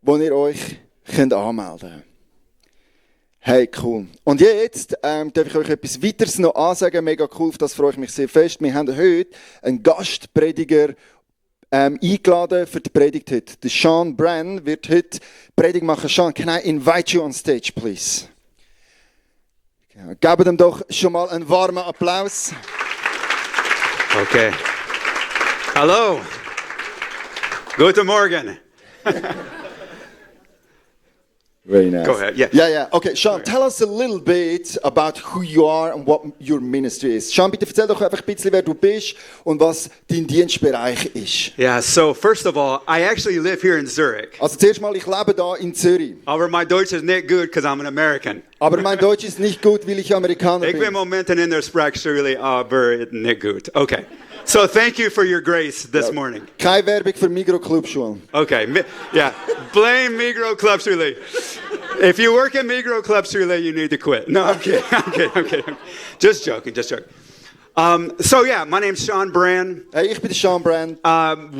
wo ihr euch anmelden könnt. Hey, cool. Und jetzt darf ich euch etwas weiteres noch ansagen. Mega cool, auf das freue ich mich sehr fest. Wir haben heute einen Gastprediger eingeladen für die Predigt heute. Der Sean Bran wird heute Predigt machen. Sean, can I invite you on stage, please? Gebt ihm doch schon mal einen warmen Applaus. Okay. Hallo. Guten Morgen. Very nice. Go ahead. Yeah. Yeah. Okay, Sean, tell us a little bit about who you are and what your ministry is. Sean, bitte erzähl doch einfach ein bisschen, wer du bist und was dein Dienstbereich ist. Yeah, so first of all, I actually live here in Zurich. Also zuerst mal, ich lebe da in Zürich. Aber my Deutsch is nicht gut because I'm an American. Aber mein Deutsch ist nicht gut, weil ich Amerikaner Ik ben bin. momenten in der Sprachschule, aber nicht gut. Okay. So thank you for your grace this morning. Keine Werbung für Migros-Clubschulen. Okay. Yeah. Blame Migros Clubschule. If you work at Migros Clubschule, you need to quit. No, I'm kidding. I'm kidding. Just joking. So yeah, my name's Sean Bran. Hey, ich bin der Sean Bran.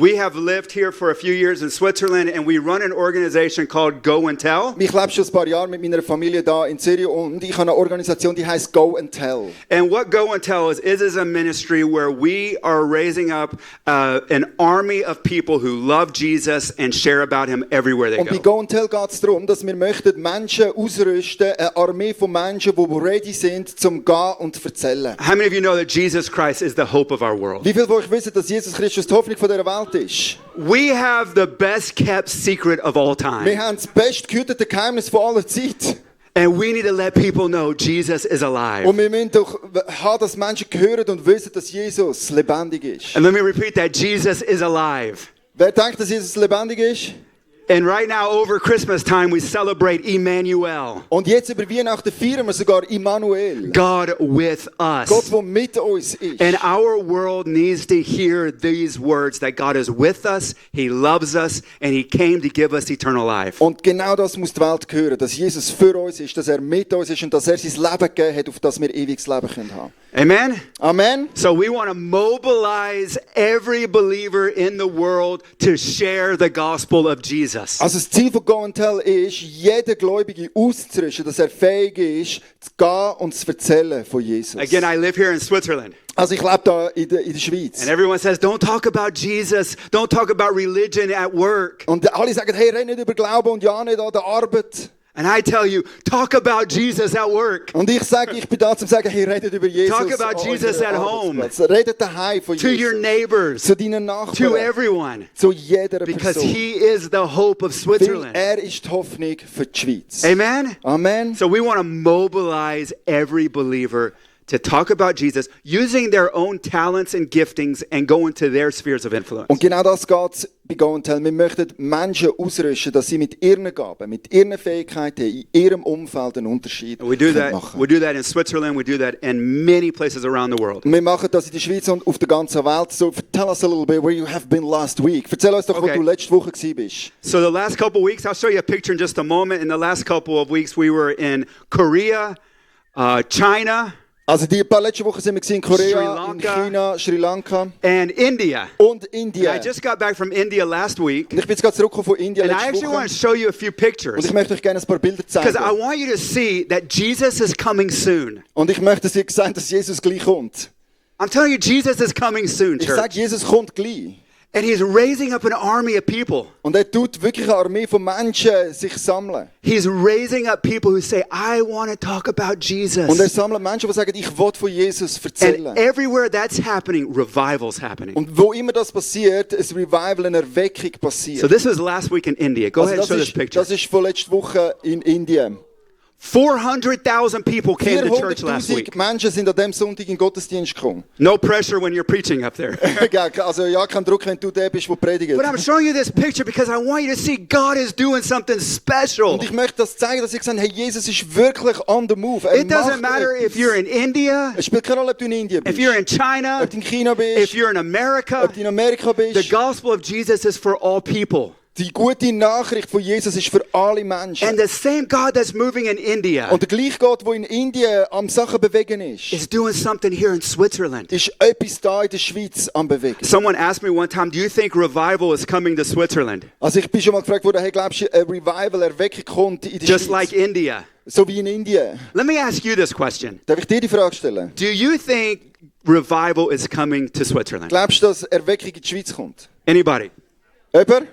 We have lived here for a few years in Switzerland, and we run an organization called Go and Tell. Ich lebe schon ein paar Jahre mit meiner Familie da in Zürich und ich habe eine Organisation, die heißt Go and Tell. And what Go and Tell is a ministry where we are raising up an army of people who love Jesus and share about him everywhere they Und bei go. Go and Tell geht es darum, dass wir möchten Menschen ausrüsten, eine Armee von Menschen, die ready sind, zum Gehen und zu erzählen. How many of you know that Jesus Christ is the hope of our world? Wie viele von euch wissen, dass Jesus Christus die Hoffnung von dieser Welt ist? We have the best kept secret of all Wir time. haben das bestgehütete Geheimnis von aller Zeit. And we need to let people know Jesus is alive. Und wir müssen doch haben, dass Menschen hören und wissen, dass Jesus lebendig ist. And let me repeat that. Jesus is alive. Wer denkt, dass Jesus lebendig ist? And right now, over Christmas time, we celebrate Emmanuel, Und jetzt über Weihnachten feiern wir sogar Immanuel. God with us. Gott, der mit uns ist. And our world needs to hear these words that God is with us, He loves us, and He came to give us eternal life. Und genau das muss die Welt hören, dass Jesus für uns ist, dass er mit uns ist und dass er sein Leben gegeben hat, auf das wir ewiges Leben haben können. Amen? Amen. So we want to mobilize every believer in the world to share the gospel of Jesus. Also das Ziel von Go and Tell ist, jeden Gläubigen auszurüsten, dass er fähig ist, zu gehen und zu erzählen von Jesus. Again, I live here in Switzerland. Also ich lebe da in der Schweiz. And everyone says, don't talk about Jesus. Don't talk about religion at work. Und alle sagen, hey, red nicht über Glauben und ja nicht an der Arbeit. And I tell you, talk about Jesus at work. Und ich sage, ich bin da zum sagen, hey, redet über Jesus. Talk about an Jesus eurem at home. Arbeitsplatz. Redet daheim von To Jesus. your neighbors. Zu deinen Nachbarn. To everyone. Zu jeder Because Person. He is the hope of Weil Switzerland. er ist die Hoffnung für die Schweiz. Amen? Amen. So we want to mobilize every believer to talk about Jesus using their own talents and giftings and go into their spheres of influence. Und genau das geht es bei Go and Tell. Wir möchten Menschen ausrüsten, dass sie mit ihren Gaben, mit ihren Fähigkeiten in ihrem Umfeld einen Unterschied We do that. machen. We do that in Switzerland. We do that in many places around the world. Und wir machen das in der Schweiz und auf der ganzen Welt. So tell us a little bit where you have been last week. Erzähl uns doch, wo Okay. du letzte Woche gewesen bist. So the last couple of weeks, I'll show you a picture in just a moment. In the last couple of weeks, we were in Korea, China, Also die paar letzte Woche sind wir in Korea, Sri in Lanka. China, Sri Lanka and India. und I Indien. just got back from India last week, Und ich bin jetzt gerade zurückgekommen von Indien and I letzte actually want to Woche. show you a few Und pictures ich möchte euch gerne ein paar Bilder because zeigen. I want you to see that Jesus is coming soon. Und ich möchte dir sagen, dass Jesus gleich kommt. I'm telling you, Jesus is coming soon, Ich sage, church. Jesus kommt gleich. And He's raising up an army of people. Und er tut wirklich eine Armee von Menschen sich sammeln. He's raising up people who say, I want to talk about Und er Jesus. sammelt Menschen, die sagen, ich will von Jesus And erzählen. everywhere that's happening, revival's happening. Und wo immer das passiert, ein Revival, eine Erweckung passiert. So this was last week in India. Go ahead and Also show this picture. das ist von letzter Woche in Indien. 400,000 people came to church last 400'000 week. Menschen sind an diesem Sonntag in den Gottesdienst gekommen. No pressure when you're preaching up there. Also ja, kein Druck, wenn du der bist, der predigt. But I'm showing you this picture because I want you to see God is doing something special. Und ich möchte das zeigen, dass ich sage, hey, Jesus ist wirklich on the move. Er It doesn't macht matter etwas. if you're in India, Es spielt keine Rolle, ob du in Indien if bist, you're in China, ob du in China if bist, you're in America. ob du in Amerika The bist. gospel of Jesus is for all people. Die gute Nachricht von Jesus ist für alle Menschen. And the same God that's moving in India Und der gleiche Gott, der in Indien am Sachen bewegen ist, is doing something here in Switzerland. ist etwas da in der Schweiz am bewegen. Someone asked me one time, do you think revival is coming to Switzerland? Also ich bin schon mal gefragt worden, hey, glaubst du, ein Revival, Erweckung kommt in der Just Schweiz? like India. So wie in Indien. Let me ask you this question. Darf ich dir die Frage stellen? Do you think revival is coming to Switzerland? Glaubst du, dass Erweckung in die Schweiz kommt? Anybody? Jemand?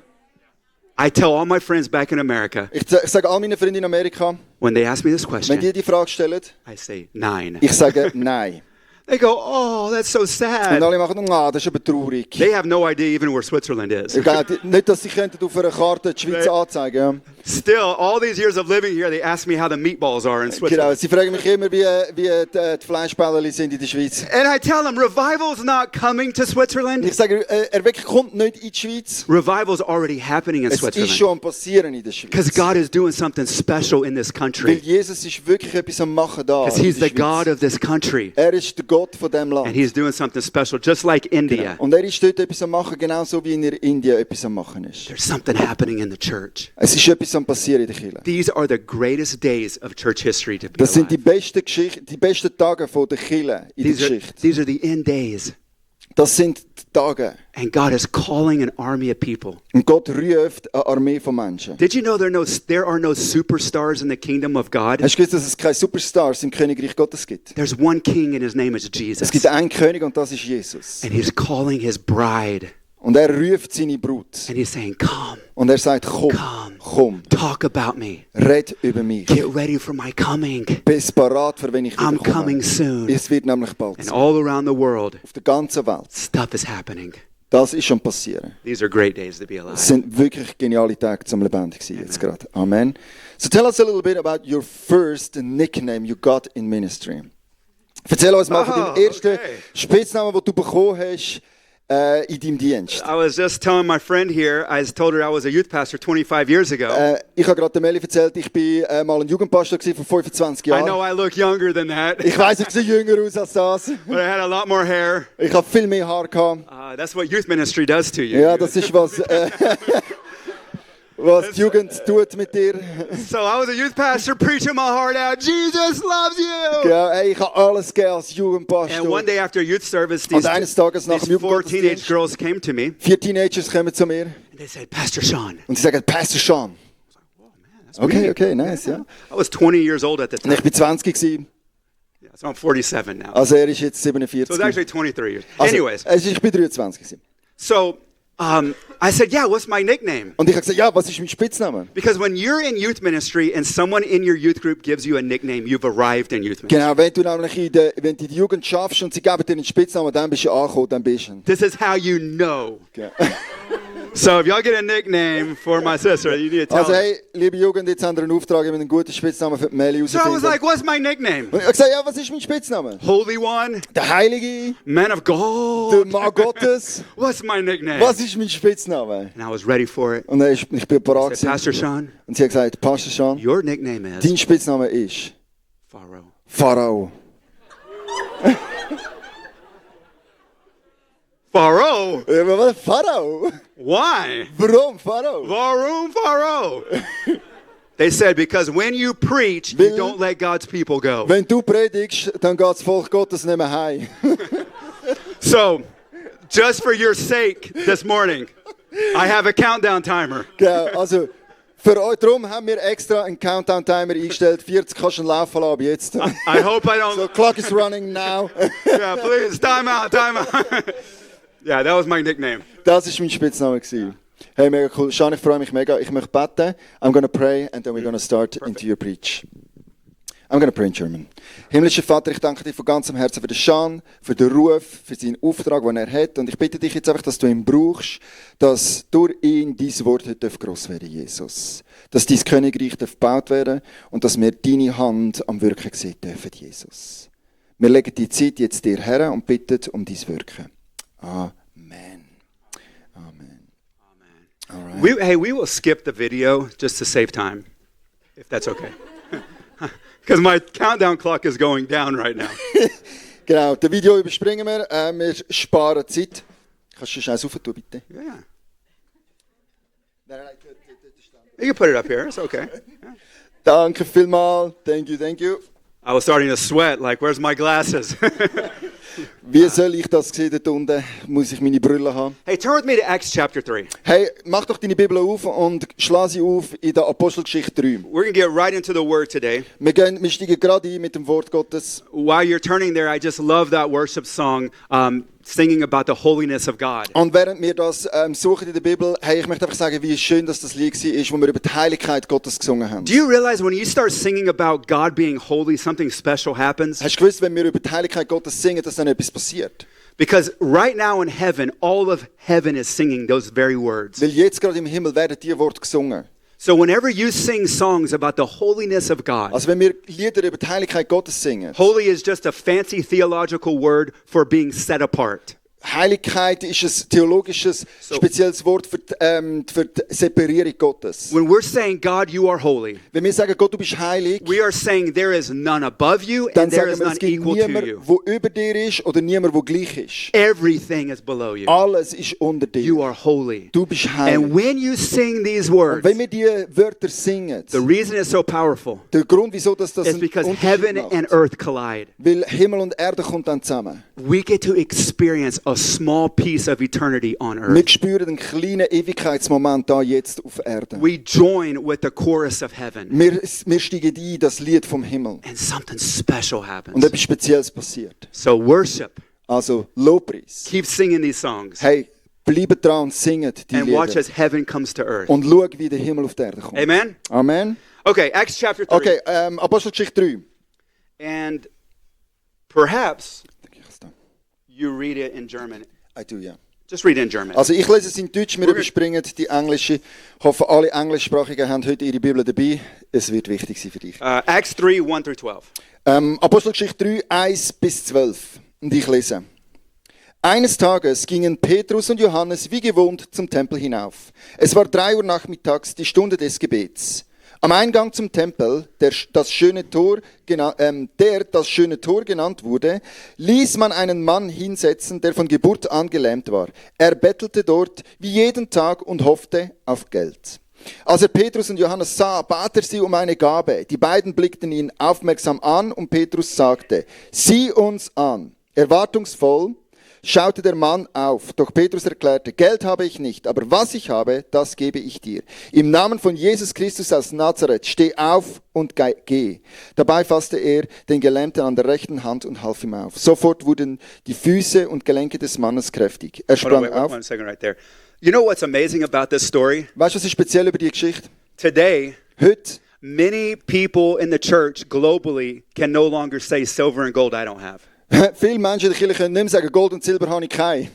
I tell all my friends back in America, Ich sage all meinen Freunden in Amerika, when they ask me this wenn question, die Frage stellen, I say, 9. ich sage nein. They go, oh, that's so Und sad. alle machen, das ist aber traurig. They have no idea even where Switzerland is. Nicht, dass sie könnten auf einer Karte die Schweiz anzeigen. Ja. Still, all these years of living here, they ask me how the meatballs are in Genau, Switzerland. sie fragen mich immer, wie die Fleischbälle sind in der Schweiz. And I tell them, revival is not coming to Und Switzerland. ich sage, Erweckung kommt nicht in die Schweiz. Revival is already happening in Es ist Switzerland. schon am Passieren in der Because Schweiz. God is doing something special in this Weil country. Jesus ist wirklich etwas am Machen da. Because in He's der the God Schweiz. of this country. Er ist der Gott von diesem And Land. He's doing something special, just like India. Und er ist dort etwas am Machen, genauso wie in Indien etwas am Machen ist. There's something happening in the church. Es ist etwas am Passieren in der Kirche. These are the greatest days of church history to be Das sind die alive. besten Tage von der Kirche in der Geschichte. These are the end days. Das sind die Tage. And God is calling an army of people. Und Gott ruft eine Armee von Menschen. Did you know there are no superstars in the kingdom of God? Hast du gewusst, dass es keine Superstars im Königreich Gottes gibt? There's one king and his name is Es Jesus. gibt einen König und das ist Jesus. And he's calling his bride. Und er ruft seine Brut. And he's saying, come, Und er sagt, komm, come, komm, talk about me. red über mich. Get ready for my coming. Bist parat, für wenn ich I'm wieder coming komme. soon. Es wird nämlich bald And sein. all around the world, Auf der ganzen Welt. stuff is happening. Das ist schon passieren. These are great days to be Es alive. sind wirklich geniale Tage zum lebendig sein jetzt gerade. Amen. So tell us a little bit about your first nickname you got in ministry. Erzähl uns mal von deinem ersten okay. Spitznamen, den du bekommen hast in deinem Dienst. I was just telling my friend here, I told her I was a youth pastor 25 years ago. Ich habe gerade der Melli erzählt, ich war mal ein Jugendpastor gewesen vor 25 I Jahren. know I look younger than that, Ich weiss, ich sehe jünger aus als das. but I had a lot more hair. Ich habe viel mehr Haar gehabt. That's what youth ministry does to you. Ja, das ist was die Jugend tut mit dir. So I was a youth pastor preaching my heart out. Jesus loves you. Ja, hey, ich habe alles gegeben als And one Jugendpastor. day after youth service, Und eines Tages nach dem these 4 teenage Jugendgottesdienst, girls came to me 4 Teenagers kommen zu mir and they said, Pastor Sean. und sie sagen, Pastor Sean. Okay, okay, nice, ja. I was 20 years old at the Und time. ich bin 20 gewesen, Yeah, so I'm 47 now. also er ist jetzt So 47. it's actually 23 years. Also, Anyways, ich bin 23 gewesen. so I said, yeah, what's my nickname? Und ich habe gesagt, ja, was ist mein Spitzname? Because when you're in youth ministry and someone in your youth group gives you a nickname, you've arrived in youth ministry. Genau, wenn du nämlich wenn du in die Jugend schaffst und sie geben dir einen Spitznamen, dann bist du angekommen, dann bist du. This is how you know. Okay. So if y'all get a nickname for my sister, you need to tell Also her. hey, liebe Jugend, jetzt haben wir einen Auftrag, einen guten Spitznamen für die Melli So I was herauszufinden. like, what's my nickname? Und ich habe gesagt, ja, was ist mein Spitzname? Holy One, Der Heilige, Man of der Gold. Mann Gottes. What's my nickname? Was ist mein Spitzname? And I was ready for it. Und ich bin parat I said, Pastor gewesen. Sean, Und sie hat gesagt, Pastor Sean, your nickname is dein Spitzname ist Pharaoh. Pharao. Pharaoh? Ja, aber was? Pharao? Why? Warum Pharao? Varum Pharaoh. They said, because when you preach, you Will- don't let God's people go. Wenn du predigst, dann geht das Volk Gottes nicht mehr heim. So, just for your sake this morning, I have a countdown timer. Genau, also für euch, darum haben wir extra einen Countdown-Timer eingestellt. 40 kannst du schon laufen lassen ab jetzt. I hope I So, don't. clock is running now. Yeah, please, time out, time out. Yeah, that was my nickname. Das war mein Spitzname gewesen. Hey, mega cool. Sean, ich freue mich mega. Ich möchte beten. I'm gonna pray and then we're gonna start into your preach. I'm gonna pray in German. Himmlischer Vater, ich danke dir von ganzem Herzen für den Sean, für den Ruf, für seinen Auftrag, den er hat. Und ich bitte dich jetzt einfach, dass du ihn brauchst, dass durch ihn dein Wort heute gross werden, Jesus. Dass dein Königreich gebaut werden und dass wir deine Hand am Wirken sehen dürfen, Jesus. Wir legen die Zeit jetzt dir her und bitten um dein Wirken. Amen. Amen. All right. Hey, we will skip the video just to save time, if that's okay. Because my countdown clock is going down right now. Genau, das Video überspringen wir. Wir sparen Zeit. Kannst du schnell rauf tun, bitte? Yeah. You can put it up here. It's okay. Danke vielmals. Thank you, thank you. I was starting to sweat. Like, where's my glasses? Wie soll ich das sehen dort unten? Muss ich meine Brille haben? Hey, turn with me to Acts chapter 3. Hey, mach doch deine Bibel auf und schlag sie auf in der Apostelgeschichte 3. We're going to get right into the word today. Wir steigen gerade ein mit dem Wort Gottes. While you're turning there, I just love that worship song singing about the holiness of God. Und während wir das suchen in der Bibel, hey, ich möchte einfach sagen, wie schön dass das Lied war, wo wir über die Heiligkeit Gottes gesungen haben. Do you realize when you start singing about God being holy, something special happens? Hast du gewusst, wenn wir über die Heiligkeit Gottes singen, dass dann etwas passiert? Because right now in heaven, all of heaven is singing those very words. Weil jetzt gerade im Himmel werden diese Worte gesungen. So whenever you sing songs about the holiness of God, Also wenn wir Lieder über die Heiligkeit Gottes singen, holy is just a fancy theological word for being set apart. Heiligkeit ist ein theologisches, spezielles Wort für die Separierung Gottes. When we're saying, God, you are holy, Wenn wir sagen, Gott, du bist heilig, we are saying there is none above you dann and there sagen is wir, none es gibt equal to niemand, you. der über dir ist oder niemand, der gleich ist. Everything is below you. Alles ist unter You dir. are holy. Du bist And heilig. when you sing these Und words, wenn wir diese Wörter singen, the reason it's so powerful der Grund, wieso das is einen because Unterschied heaven macht, and earth collide. weil Himmel und Erde kommt dann zusammen. We get to experience a small piece of eternity on Wir earth. spüren einen kleinen Ewigkeitsmoment da jetzt auf Erde. We join with the chorus of heaven, Wir steigen ein, das Lied vom Himmel. and something special Und happens. etwas Spezielles passiert. So worship. Also Lobpreis. Keep singing these songs, Hey, bleibt dran und singet die and watch Lieder. as heaven comes to earth. Und schau, wie der Himmel auf die Erde kommt. Amen? Amen. Okay, Acts chapter 3. Okay, Apostelgeschichte 3. And perhaps you read it in German. I do, yeah. Just read it in German. Also ich lese es in Deutsch, wir überspringen die englische. Ich hoffe, alle Englischsprachigen haben heute ihre Bibel dabei. Es wird wichtig sein für dich. Acts 3, 1 through 12. Apostelgeschichte 3, 1 bis 12. Und ich lese. Eines Tages gingen Petrus und Johannes wie gewohnt zum Tempel hinauf. Es war 3 Uhr nachmittags, die Stunde des Gebets. Am Eingang zum Tempel, der das schöne Tor genannt wurde, ließ man einen Mann hinsetzen, der von Geburt an gelähmt war. Er bettelte dort wie jeden Tag und hoffte auf Geld. Als er Petrus und Johannes sah, bat er sie um eine Gabe. Die beiden blickten ihn aufmerksam an und Petrus sagte, sieh uns an. Erwartungsvoll schaute der Mann auf, doch Petrus erklärte, Geld habe ich nicht, aber was ich habe, das gebe ich dir. Im Namen von Jesus Christus aus Nazareth, steh auf und geh. Dabei fasste er den Gelähmten an der rechten Hand und half ihm auf. Sofort wurden die Füße und Gelenke des Mannes kräftig. Er sprang auf. One second right there. You know what's amazing about this story? Weißt du, was ist speziell über die Geschichte? Today, Heute, many people in the church globally can no longer say silver and gold I don't have. viele Menschen in der Kirche können nicht mehr sagen, Gold und Silber habe ich keine.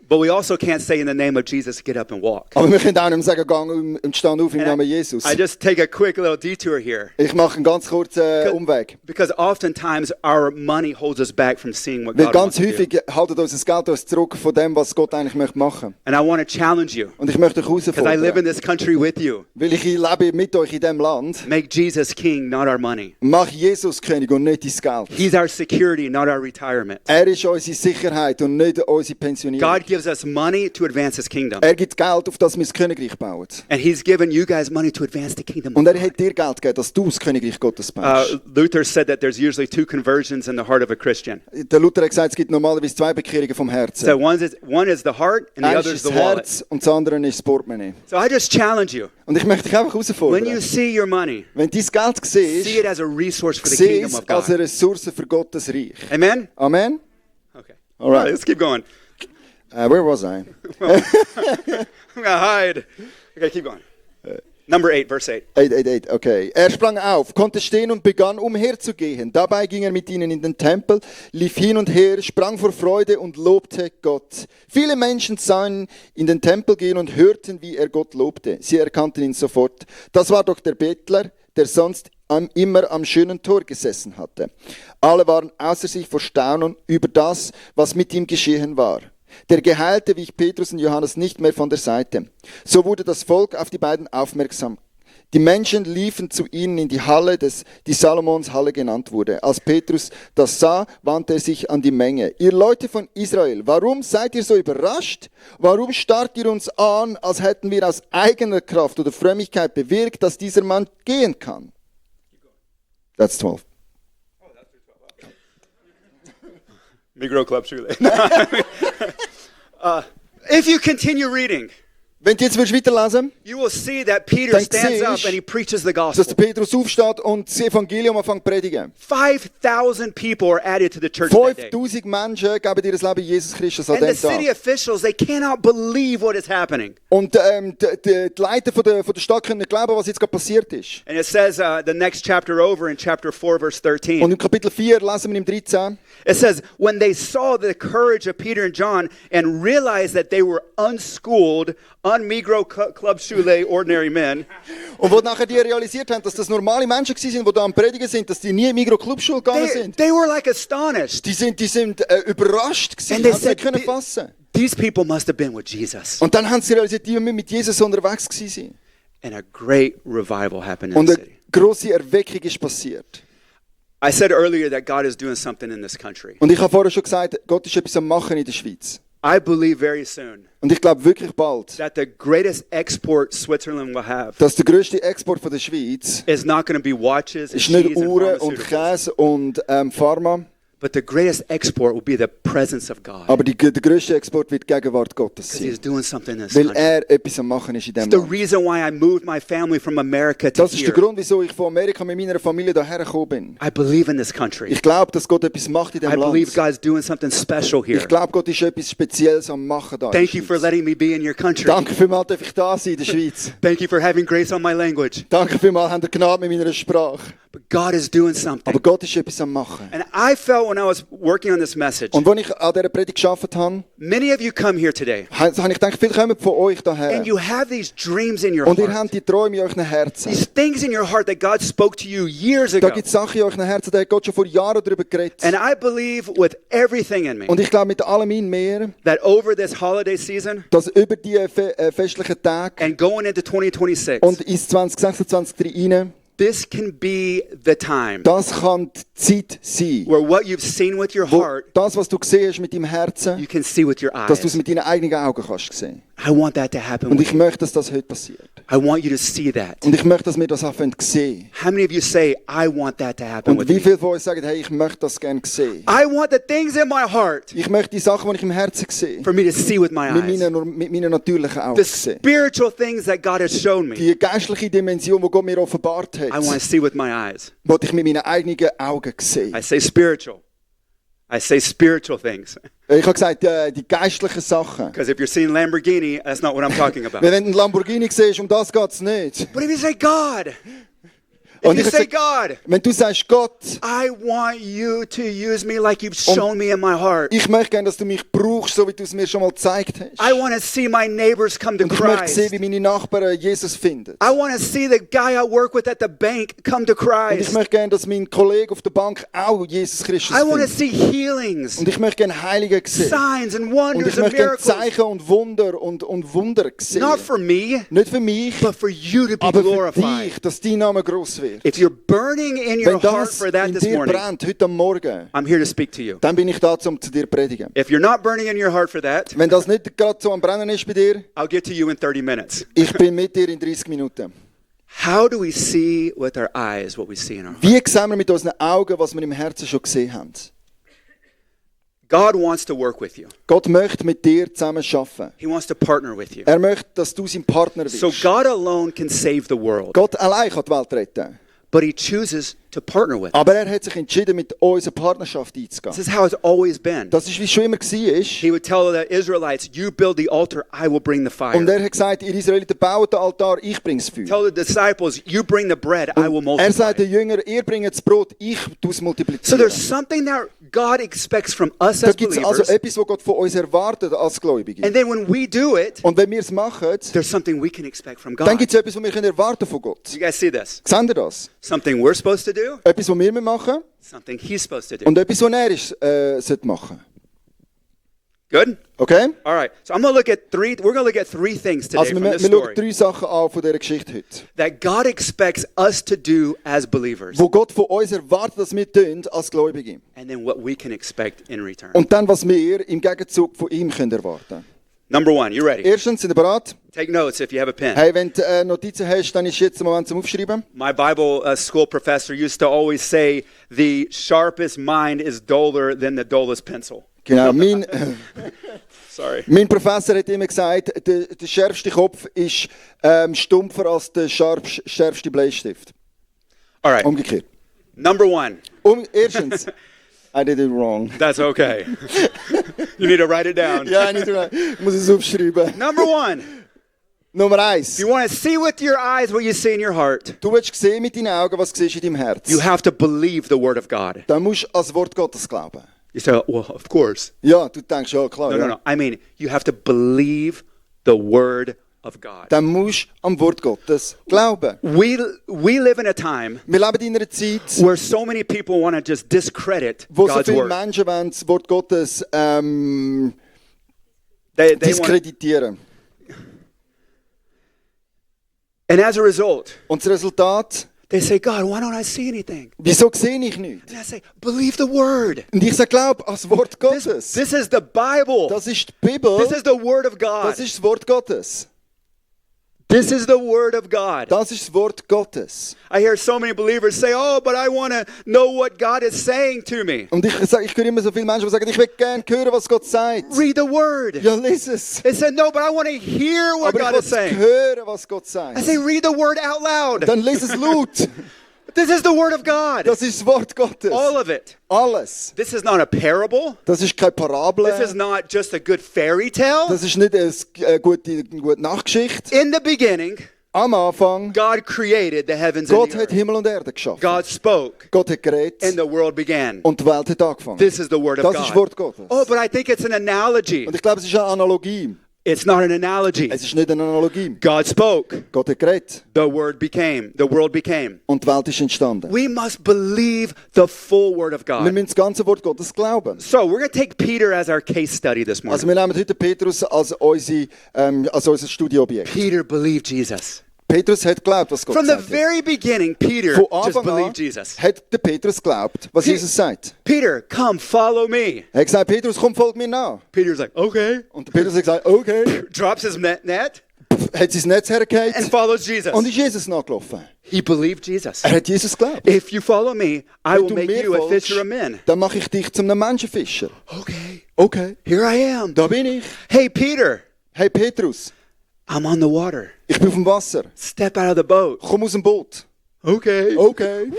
But we also can't say in the name of Jesus, get up and walk. Aber wir können auch nicht mehr sagen, gang und stand auf im Namen Jesus. I just take a quick little detour here. Ich mache einen ganz kurzen Umweg. Because oftentimes our money holds us back from seeing what Weil God ganz wants to do. häufig haltet uns Geld uns zurück von dem, was Gott eigentlich möchte machen. And I want to challenge you, Und ich möchte euch because I live in herausfordern, this country with you. weil ich lebe mit euch in diesem Land. Make Jesus king, not our money. Mach Jesus König und nicht dein Geld. He's our security, not our retirement. Er ist unsere Sicherheit und nicht unsere Pensionierung. God gives us money to advance his kingdom. Er gibt Geld, auf das wir das Königreich bauen. And he's given you guys money to advance the kingdom. Und er hat dir Geld gegeben, dass du das Königreich Gottes baust. Luther said that there's usually 2 conversions in the heart of a Christian. Der Luther hat gesagt, es gibt normalerweise 2 Bekehrungen vom Herzen. So one is the heart and the Eines other is ist the das wallet. Herz und das andere ist das Portemonnaie. So I just challenge you. Und ich möchte dich einfach When you herausfordern. see your money, Wenn du dein Geld see siehst, it as a resource for the sieh kingdom es of als eine God. Ressource für Gottes Reich. Amen? Amen? Okay. All right. Let's keep going. Where was I? I'm gonna hide. Okay, keep going. Number 8, verse 8. 8, okay. Er sprang auf, konnte stehen und begann umherzugehen. Dabei ging er mit ihnen in den Tempel, lief hin und her, sprang vor Freude und lobte Gott. Viele Menschen sahen ihn in den Tempel gehen und hörten, wie er Gott lobte. Sie erkannten ihn sofort. Das war doch der Bettler, der sonst immer am schönen Tor gesessen hatte. Alle waren außer sich vor Staunen über das, was mit ihm geschehen war. Der Geheilte wich Petrus und Johannes nicht mehr von der Seite. So wurde das Volk auf die beiden aufmerksam. Die Menschen liefen zu ihnen in die Halle, die Salomons Halle genannt wurde. Als Petrus das sah, wandte er sich an die Menge. Ihr Leute von Israel, warum seid ihr so überrascht? Warum starrt ihr uns an, als hätten wir aus eigener Kraft oder Frömmigkeit bewirkt, dass dieser Mann gehen kann? That's 12. Migros Club Shule. If you continue reading, Wenn du jetzt weiterlesen you will see that Peter dann stands up siehst, and he preaches the dass der gospel. Petrus aufsteht und das Evangelium anfängt zu predigen. 5,000 people are added to the church that day. 5000 Menschen geben ihr Leben Jesus Christus an And the diesem city Tag. officials, they cannot believe what is happening. Und die Leiter von der Stadt können nicht glauben, was jetzt gerade passiert ist. And it says the next chapter over in chapter 4, verse Und 13. im Kapitel 4 lesen wir im 13. It says, when they saw the courage of Peter and John and realized that they were unschooled, un-Migros Club Shule, ordinary men, Und wo nachher die realisiert haben, dass das normale Menschen waren, die da am Predigen sind, dass die nie in Migros Clubschule gegangen sind. they were like astonished. Die sind überrascht gewesen, And they haben sie said, nicht können fassen. These people must have been with Jesus. Und dann haben sie realisiert, die müssen mit Jesus unterwegs gewesen sein. And a great revival happened in Und the eine city. grosse Erweckung ist passiert. I said earlier that God is doing something in this country. Und ich habe vorher schon gesagt, Gott ist etwas am Machen in der Schweiz. I believe very soon Und ich glaube wirklich bald, that the greatest export Switzerland will have dass der grösste Export von der Schweiz is not going to be watches and ist nicht cheese and Uhren und pharmaceuticals, Käse und Pharma, but the greatest export will be the presence of God. aber der grösste Export wird die Gegenwart Gottes Because He's sein. doing something in this Weil country. er etwas am Machen ist in It's diesem the Land. reason why I moved my family from America to Das ist der here. Grund, wieso ich von Amerika mit meiner Familie hierher gekommen bin. I believe in this country. Ich glaube, dass Gott etwas macht in I diesem believe Land. God's doing something special here. Ich glaube, Gott ist etwas Spezielles am Machen da in der Thank you for Schweiz. letting me be in your country. Danke vielmals, darf ich da sein in der Schweiz. Thank you for having grace on my language. Danke vielmals, habt ihr Gnade mit meiner Sprache. But God is doing something. Aber Gott ist etwas am Machen. And I felt when I was working on this message, Und als ich an dieser Predigt gearbeitet habe, many of you come here today habe ich gedacht, viele kommen von euch daher. and you have these dreams in your Und ihr heart. habt die Träume in euren Herzen. These things in your heart that God spoke to you years Da ago. gibt es Sachen in euren Herzen, da hat Gott schon vor Jahren darüber geredet. And I believe with everything in me Und ich glaube mit allem in mir, that over this holiday season dass über die festlichen Tage and going into 2026, und ins 2026 rein, this can be the time das kann die Zeit sein. where what you've seen with your Wo heart, das, was du gesehen hast mit deinem Herzen, you can see with your dass du es eyes. mit deinen eigenen Augen kannst sehen. I want that to happen Und with ich you. möchte, dass das heute passiert. I want you to see that. Und ich möchte, dass wir das anfangen zu sehen. How many of you say, I want that to happen Und with wie me? viele von euch sagen, hey, ich möchte das gerne sehen. I want the things in my heart Ich möchte die Sachen, die ich im Herzen sehe, for me to see with my mit eyes. meinen natürlichen The Augen sehen. spiritual things that God has shown me, Die geistliche Dimension, die Gott mir offenbart I want to hat, see with my eyes. wollte ich mit meinen eigenen Augen sehen. I say spiritual. I say spiritual things. Ich habe gesagt, die geistlichen Sachen. Because if you're seeing Lamborghini, that's not what I'm talking about. Wenn du einen Lamborghini siehst, um das geht es nicht. But if you say God, Und if you ich say sag, God, wenn du sagst, Gott, I want you to use me like you've shown me in my heart. ich möchte gerne, dass du mich brauchst, so wie du es mir schon mal gezeigt hast. I want to see my neighbors come to Und ich möchte sehen, Christ. wie meine Nachbarn Jesus finden. I want to see the guy I work with at the bank come to Und ich Christ. möchte gerne, dass mein Kollege auf der Bank auch Jesus Christus I want to findet. see healings, Und ich möchte gerne Heilige sehen. signs and Und wonders ich and möchte gerne miracles. Zeichen und Wunder und Wunder sehen. Not for me, Nicht für mich, but for you to be aber für glorified. dich, dass dein Name groß wird. If you're burning in your Wenn heart das for that in this dir morning, brennt, heute am Morgen, I'm here to speak to you. dann bin ich da, um zu dir zu predigen. If you're not burning in your heart for that, Wenn das nicht gerade so am Brennen ist bei dir, I'll get to you in 30 minutes. ich bin mit dir in 30 Minuten. How do we see with our eyes what we see in our heart? Wie sehen wir mit unseren Augen, was wir im Herzen schon gesehen haben? God wants to work with you. Gott möchte mit dir zusammen arbeiten. He wants to partner with you. Er möchte, dass du sein Partner bist. So God alone can save the world, Gott allein kann die Welt retten. but he chooses to partner with us. Aber er hat sich entschieden, mit unserer Partnerschaft einzugehen. This is how it's always been. Das ist, wie es schon immer war. He would tell the Israelites, you build the altar, I will bring the Und fire. er hat gesagt, ihr Israeliten baut den Altar, ich bringe das Feuer. Tell the disciples, you bring the bread, I will Er sagt multiply. den Jüngern, ihr bringt das Brot, ich tue es So multiplizieren. there's something that God expects from us Da as gibt es believers. also etwas, was Gott von uns erwartet als Gläubige. And then when we do it, Und wenn wir es machen, there's something we can expect from dann God. gibt es etwas, was wir erwarten von Gott. You guys see this? Seht ihr das? Something we're supposed to do, Etwas, was wir machen something he's supposed to do. und etwas, was er sollte machen. Good? Okay? All right. So we're going to look at three things today Also from wir this schauen story 3 Sachen an von dieser Geschichte heute. that God expects us to do as believers, Wo Gott von uns erwartet, dass wir tun als Gläubige. and then what we can expect in return. Und dann, was wir im Gegenzug von ihm können erwarten. Number one, you ready? Erstens, sind ihr bereit? Take notes if you have a pen. Hey, wenn du Notizen hast, dann ist jetzt der Moment zum Aufschreiben. My Bible school professor used to always say, the sharpest mind is duller than the dullest pencil. Genau, Sorry. mein Professor hat immer gesagt, der schärfste Kopf ist stumpfer als der schärfste Bleistift. All right. Umgekehrt. Number one. Erstens, I did it wrong. That's okay. You need to write it down. Ja, ich muss es aufschreiben. Number one. Nummer 1. If you want to see with your eyes what you see in your heart, Du willst sehen mit deinen Augen, was du siehst in deinem Herz. you have to believe the Word of God. Dann musst du ans Wort Gottes glauben. You say, well, of course. Ja, du denkst, ja klar. No, ja. no, no. I mean, you have to believe the Word of God. Dann musst du am Wort Gottes glauben. We live in a time Wir leben in einer Zeit, where so many people want to just discredit wo so God's viele Word. Menschen wollen das Wort Gottes They want, diskreditieren. and as a result, Und das Resultat, they say, God, why don't I see anything? wieso sehe ich nichts? And I say, believe the Word. Und ich sage, glaub ans Wort Gottes. This is the Bible. Das ist die Bibel. This is the Word of God. Das ist das Wort Gottes. This is the Word of God. Das ist das Wort Gottes. I hear so many believers say, oh, but I want to know what God is saying to me. Und ich höre immer so viele Menschen, die sagen, ich will gerne hören, was Gott sagt. Read the Word. Ja, lies es. They said, no, but I want to hear what Aber God ich is will saying. hören, was Gott sagt. I say, read the Word out loud. Dann lies es laut. This is the Word of God. Das ist das Wort Gottes. All of it. Alles. This is not a parable. Das ist keine Parabel. This is not just a good fairy tale. Das ist nicht eine gute Nachgeschichte. In the beginning, Am Anfang, God created the heavens and Gott the hat earth. Himmel und Erde geschaffen. God spoke, Gott hat geredet and the world began. und die Welt hat angefangen. This is the Word of Das God. ist Wort Gottes. Oh, but I think it's an analogy. Und ich glaube, es ist eine Analogie. It's not an analogy. Es ist nicht eine Analogie. God spoke. Gott hat geredet The Word became. The world became. und die Welt ist entstanden. We must believe the full Word of Wir God. müssen das ganze Wort Gottes glauben. So we're going to take Peter as our case study this Also morning. wir nehmen heute Petrus als unser Studieobjekt. Peter believed Jesus. Petrus hat geglaubt, was Gott From the gesagt hat. very beginning, Peter Von just Anfang an believed Jesus. hat der Petrus geglaubt, was Jesus sagt. Peter, come, follow me. Er hat gesagt, Petrus, komm, folg mir nach. Peter's like, okay. Und der Petrus hat gesagt, okay. Drops his net Hat sein Netz and hergehalten follows Jesus. und ist Jesus nachgelaufen. He believed Jesus. Er hat Jesus geglaubt. If you follow me, I Wenn will du make mir you a folgst, fisher of men. dann mache ich dich zu einem Menschenfischer. Okay, Okay, here I am. da bin ich. Hey, Peter, Hey Petrus, I'm on the water. ich bin auf dem Wasser. Step out of the boat. Komm aus dem Boot. Okay. Okay.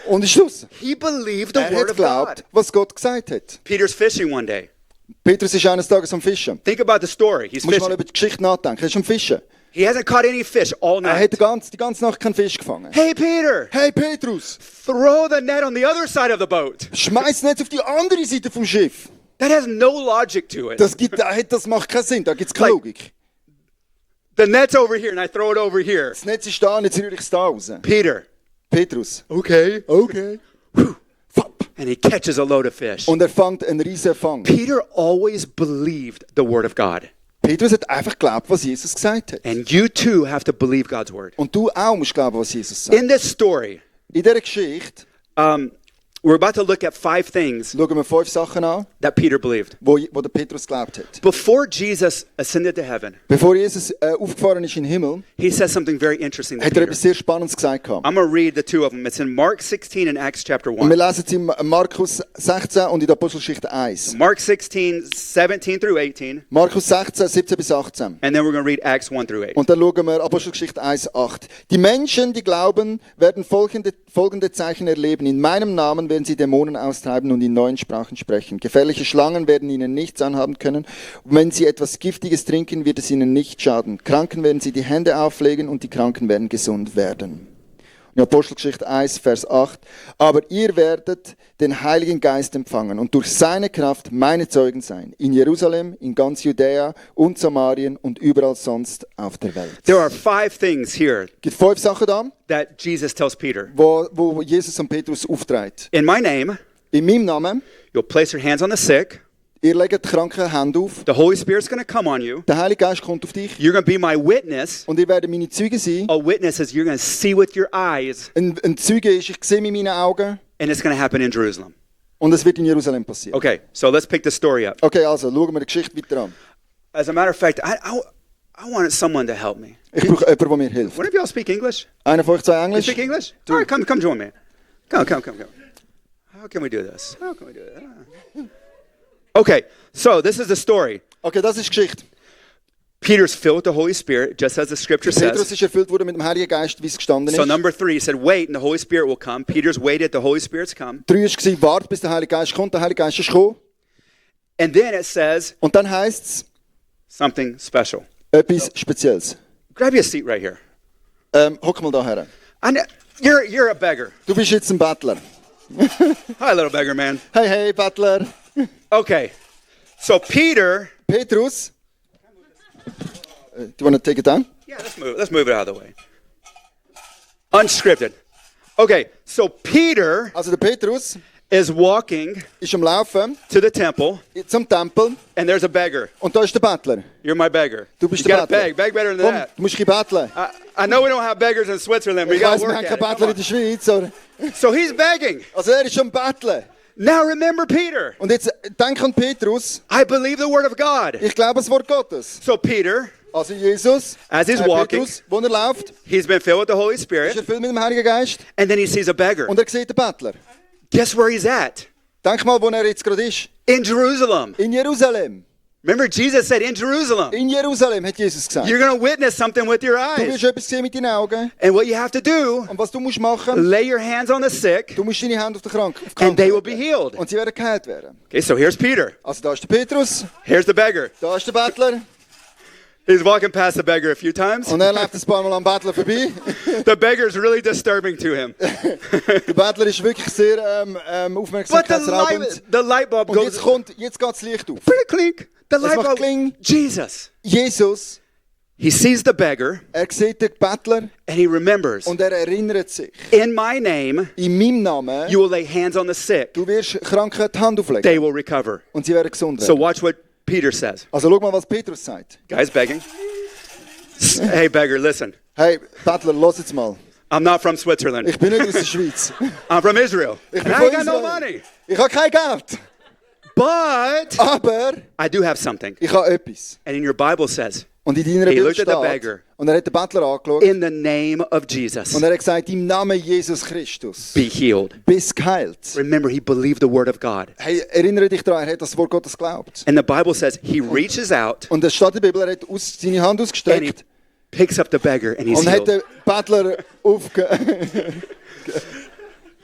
Und ist Schluss. He believed the Er word hat of geglaubt, God. was Gott gesagt hat. Peter's fishing one day. Petrus ist eines Tages am Fischen. Think about the story. He's Du musst mal fishing. über die Geschichte nachdenken. Er ist am Fischen. He hasn't caught any fish all Er hat night. die ganze Nacht keinen Fisch gefangen. Hey, Peter, Hey Petrus, throw the net on the other side of the boat. schmeiß nicht auf die andere Seite vom Schiff. That has no logic to it. Das macht keinen Sinn, da gibt es keine Like- Logik. The net's over here and I throw it over here. Das Netz ist da und jetzt rühre ich es da raus. Peter, Petrus, okay. okay. Fapp. And he catches a load of fish. Und er fängt einen riesen Fang. Peter always believed the word of God. Petrus hat einfach geglaubt, was Jesus gesagt hat. And you too have to believe God's word. Und du auch musst glauben, was Jesus sagt. In this story, In dieser Geschichte we're about to look at 5 things schauen wir 5 Sachen an, that Peter believed. wo der Petrus geglaubt hat. Before Jesus ascended to heaven, Bevor Jesus aufgefahren ist in den Himmel, he says something very interesting to hat er Peter. etwas sehr Spannendes gesagt. gehabt. I'm going to read the 2 of them. It's in Mark 16 and Acts chapter Und wir 1. lesen es in Markus 16 und in der Apostelgeschichte 1. Mark 16, 17 through 18. Markus 16, 17 bis 18. And then we're going to read Acts 1 through 8. Und dann schauen wir Apostelgeschichte 1, 8. Die Menschen, die glauben, werden folgende Zeichen erleben. In meinem Namen werden sie Dämonen austreiben und in neuen Sprachen sprechen. Gefährliche Schlangen werden ihnen nichts anhaben können. Und wenn sie etwas Giftiges trinken, wird es ihnen nicht schaden. Kranken werden sie die Hände auflegen und die Kranken werden gesund werden. In Apostelgeschichte 1, Vers 8. Aber ihr werdet den Heiligen Geist empfangen und durch seine Kraft meine Zeugen sein. In Jerusalem, in ganz Judäa und Samarien und überall sonst auf der Welt. There are 5 things here Es gibt 5 Sachen da, that Jesus tells Peter. wo Jesus und Petrus aufträgt. In my name, In meinem Namen you'll place your hands on the sick, Ihr legt die kranken Hände auf. The Holy Spirit's going to come on you. Der Heilige Geist kommt auf dich. You're going to be my witness. Und ihr werdet meine Zeugen sein. A witness is you're going to see with your eyes. Ein Zeuge ist, ich sehe mit meinen Augen. And it's going to happen in Jerusalem. Und es wird in Jerusalem passieren. Okay, so let's pick the story up. Okay, also schauen wir die Geschichte weiter an. As a matter of fact, I wanted someone to help me. Ich brauche jemanden, der mir hilft. One of y'all speak English? Einer von euch zwei You Englisch? speak English? All right, come join me. Come. How can we do this? Okay, so this is the story. Okay, das ist die Geschichte. Peter's filled with the Holy Spirit, just as the scripture Petrus says. ist erfüllt worden mit dem Heiligen Geist, wie es gestanden So ist. number 3, he said, wait, and the Holy Spirit will come. Peter's waited, the Holy Spirit's come. 3 war, wart, bis der Heilige Geist kommt. Der Heilige Geist ist gekommen. And then it says Und dann heisst es something special. etwas Spezielles. Grab you a seat right here. Hock mal da her. You're a beggar. Du bist jetzt ein Bettler. Hi, little beggar man. Hey, hey, Bettler. Okay, so Peter. Petrus. Do you want to take it down? Yeah, let's move it out of the way. Unscripted. Okay, so Peter Also der Petrus is walking ist am Laufen to the temple, zum Tempel and there's a beggar. und da ist der Bettler. You're my beggar. Du bist You der gotta Bettler. beg better than Komm, that. du musst ein betteln. I know we don't have beggars in Switzerland, but Ich you weiss, gotta wir work haben at keinen it. Bettler Come in der Schweiz. Aber on. So he's begging. also er ist schon am Betteln. Now remember Peter. Und jetzt denk an Petrus. I believe the word of God. Ich glaube das Wort Gottes. So Peter, Also Jesus, as he's walking, Petrus, wo er läuft, he's been filled with the Holy ist Spirit, erfüllt mit dem Heiligen Geist. and then he sees a beggar. Und er sieht den Bettler. Guess where he's at? Denk mal, wo er jetzt gerade ist. In Jerusalem. In Jerusalem. Remember, Jesus said, in Jerusalem. In Jerusalem hat Jesus gesagt. You're going to witness something with your Du wirst eyes. etwas sehen mit deinen Augen. And what you have to do, Und was du musst machen, lay your hands on the sick, du musst deine Hände auf den Kranken and they will be healed. und sie werden geheilt werden. Okay, so here's Peter. Also da ist der Petrus, Here's the beggar. da ist der Bettler He's walking past the beggar a few times. und er läuft ein paar Mal am Bettler vorbei. The beggar is really disturbing to him. Der Bettler ist wirklich sehr But aufmerksamkeitsraubend. the light bulb Und goes jetzt geht das Licht auf. pretty clink. The light macht bulb. kling. Jesus. Jesus, He sees the beggar er sieht den Bettler and he remembers. und er erinnert sich. In my name, In meinem Namen, you will lay hands on the sick. du wirst Kranken die Hand auflegen They will recover. und sie werden gesund So werden. watch what Peter says. Also schau mal, was Petrus sagt. Guy's begging. Hey, beggar, listen. Hey, Bettler, los jetzt mal. I'm not from Switzerland. Ich bin nicht aus der Schweiz. I'm from Israel. Ich And bin I von ain't got no Israel. money. Ich habe kein Geld. But Aber I do have something. ich habe etwas. And in your Bible says, Und in deiner He Bibel looked at the steht, beggar. und er hat den Bettler angeschaut in the name of Jesus, und er hat gesagt, im Namen Jesus Christus, be healed. bist geheilt. Remember, he believed the word of God. Hey, erinnere dich daran, er hat das Wort Gottes geglaubt. And the Bible says he reaches out Und es steht in der Bibel, er hat seine Hand and he ausgestreckt picks up the beggar and he's und hat healed. den Bettler aufge...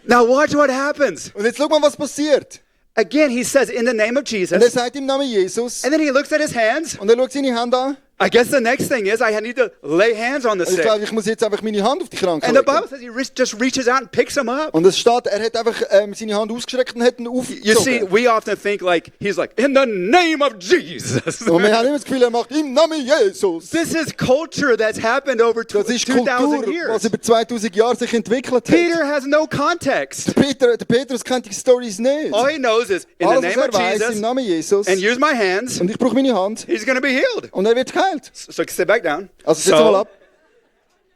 Now watch what happens. Und jetzt schau mal, was passiert. Again, he says in the name of Und er Jesus. sagt im Namen Jesus And then he looks at his hands. und er schaut seine Hand an. I guess the next thing is I need to lay hands on the Und ich sick. glaube, ich muss jetzt einfach meine Hand auf die Kranken And the Bible legen. says he just reaches out and picks him up. Und es steht, er hat einfach seine Hand ausgestreckt und hat ihn You see, aufgezogen. we often think like, he's like, in the name of Jesus. Und wir haben immer das Gefühl, er macht im Namen Jesus. This is culture that's happened over Das ist 2000 Kultur, was years. über 2000 Jahre sich entwickelt hat. Peter has no context. Der Petrus kennt die Stories nicht. All he knows is in the Alles, was name er of weiß, im Jesus Namen Jesus. and use my hands, Und ich brauche meine Hand. he's going to be healed. Und er wird geheilt. So sit back down. Also setz mal ab.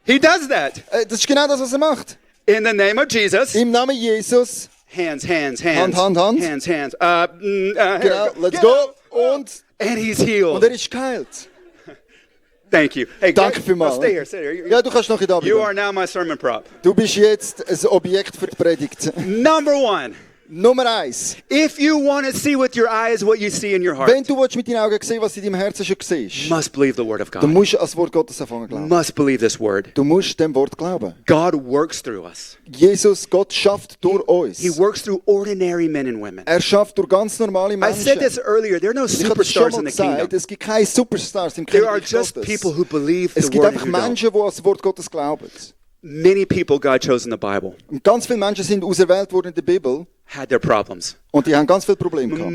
He does that. Das ist genau das, was er macht. In the name of Jesus. Im Namen Jesus. Hands. Hand. Hands. Here Genau, we let's go. Und And he's er healed. ist geheilt. Thank you. Hey, Danke guys, vielmals. stay here. Stay here. Ja, du kannst noch da You are bleiben. now my sermon prop. Du bist jetzt ein Objekt für die Predigt. Number 1. Nummer 1. If you want to see with your eyes what you see in your heart, Wenn du willst mit deinen Augen sehen, was in deinem Herzen schon siehst, must believe the word of dann God. musst du an das Wort Gottes anfangen glauben. Must believe this word. Du musst dem Wort glauben. God works through us. Jesus, Gott schafft durch uns. He works through ordinary men and women. Er schafft durch ganz normale I said Menschen. this earlier. There are no Ich habe das schon superstars mal in the gesagt, kingdom. es gibt keine Superstars im There are Königreich just Gottes. people who believe Es the gibt word einfach and who don't. Menschen, die an das Wort Gottes glauben. Many people God chose in the Bible Und ganz viele Menschen sind auserwählt worden in der Bibel had their problems. und die haben ganz viele Probleme gehabt.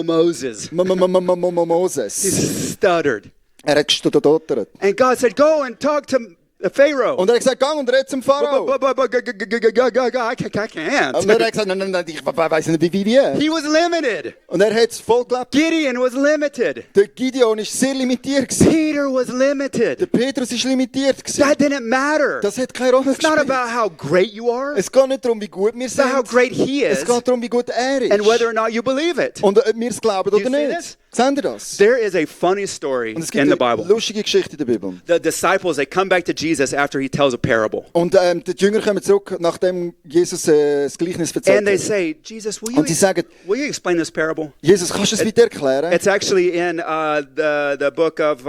Moses. Moses. He stuttered. Er hat gestottert. And God said, go and talk to The Pharaoh. Und er hat gesagt, gang und red zum Pharao. I can't. Und er hat gesagt, nein, ich weiss nicht, wie. He was limited. Und er hat es voll gelebt. Gideon was limited. Der Gideon war sehr limitiert. Gewesen. Peter was limited. Der Petrus war limitiert. Gewesen. That didn't matter. Das hat keine Rolle It's not gespielt. about how great you are. Es geht nicht darum, wie gut wir It's about how sind. great he Es is geht darum, wie gut er ist. and whether or not you believe it. Und ob wir es glauben You oder see nicht. this? Seht ihr das? There is a funny story Und es in gibt the eine Bible. lustige Geschichte in der Bibel. The disciples, they come back to Jesus after he tells a parable. Und die Jünger kommen zurück, nachdem Jesus das Gleichnis And erzählt they hat. say, Jesus, Und sie sagen, will you explain this parable? Jesus, kannst du es weiter erklären? It's actually in the book of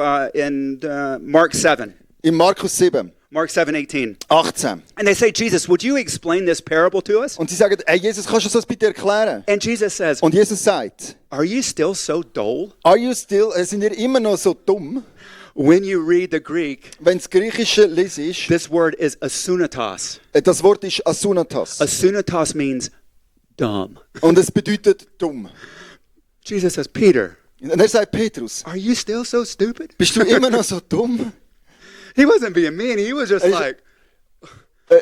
Mark 7. In Markus 7, Mark 7:18. 18. And they say, Jesus, would you explain this parable to us? Und sie sagen, hey Jesus, kannst du das bitte erklären? And Jesus says, Und Jesus sagt, are you still so dull? sind ihr immer noch so dumm? When you read the Greek, Wenn das Griechische lesest, this word is asunatos. das Wort ist Asunatas. Asunatos means dumb. Und es bedeutet dumm. Jesus says, Peter, Und er sagt, Petrus, are you still so stupid? bist du immer noch so dumm? He wasn't being mean. He was just Is- like,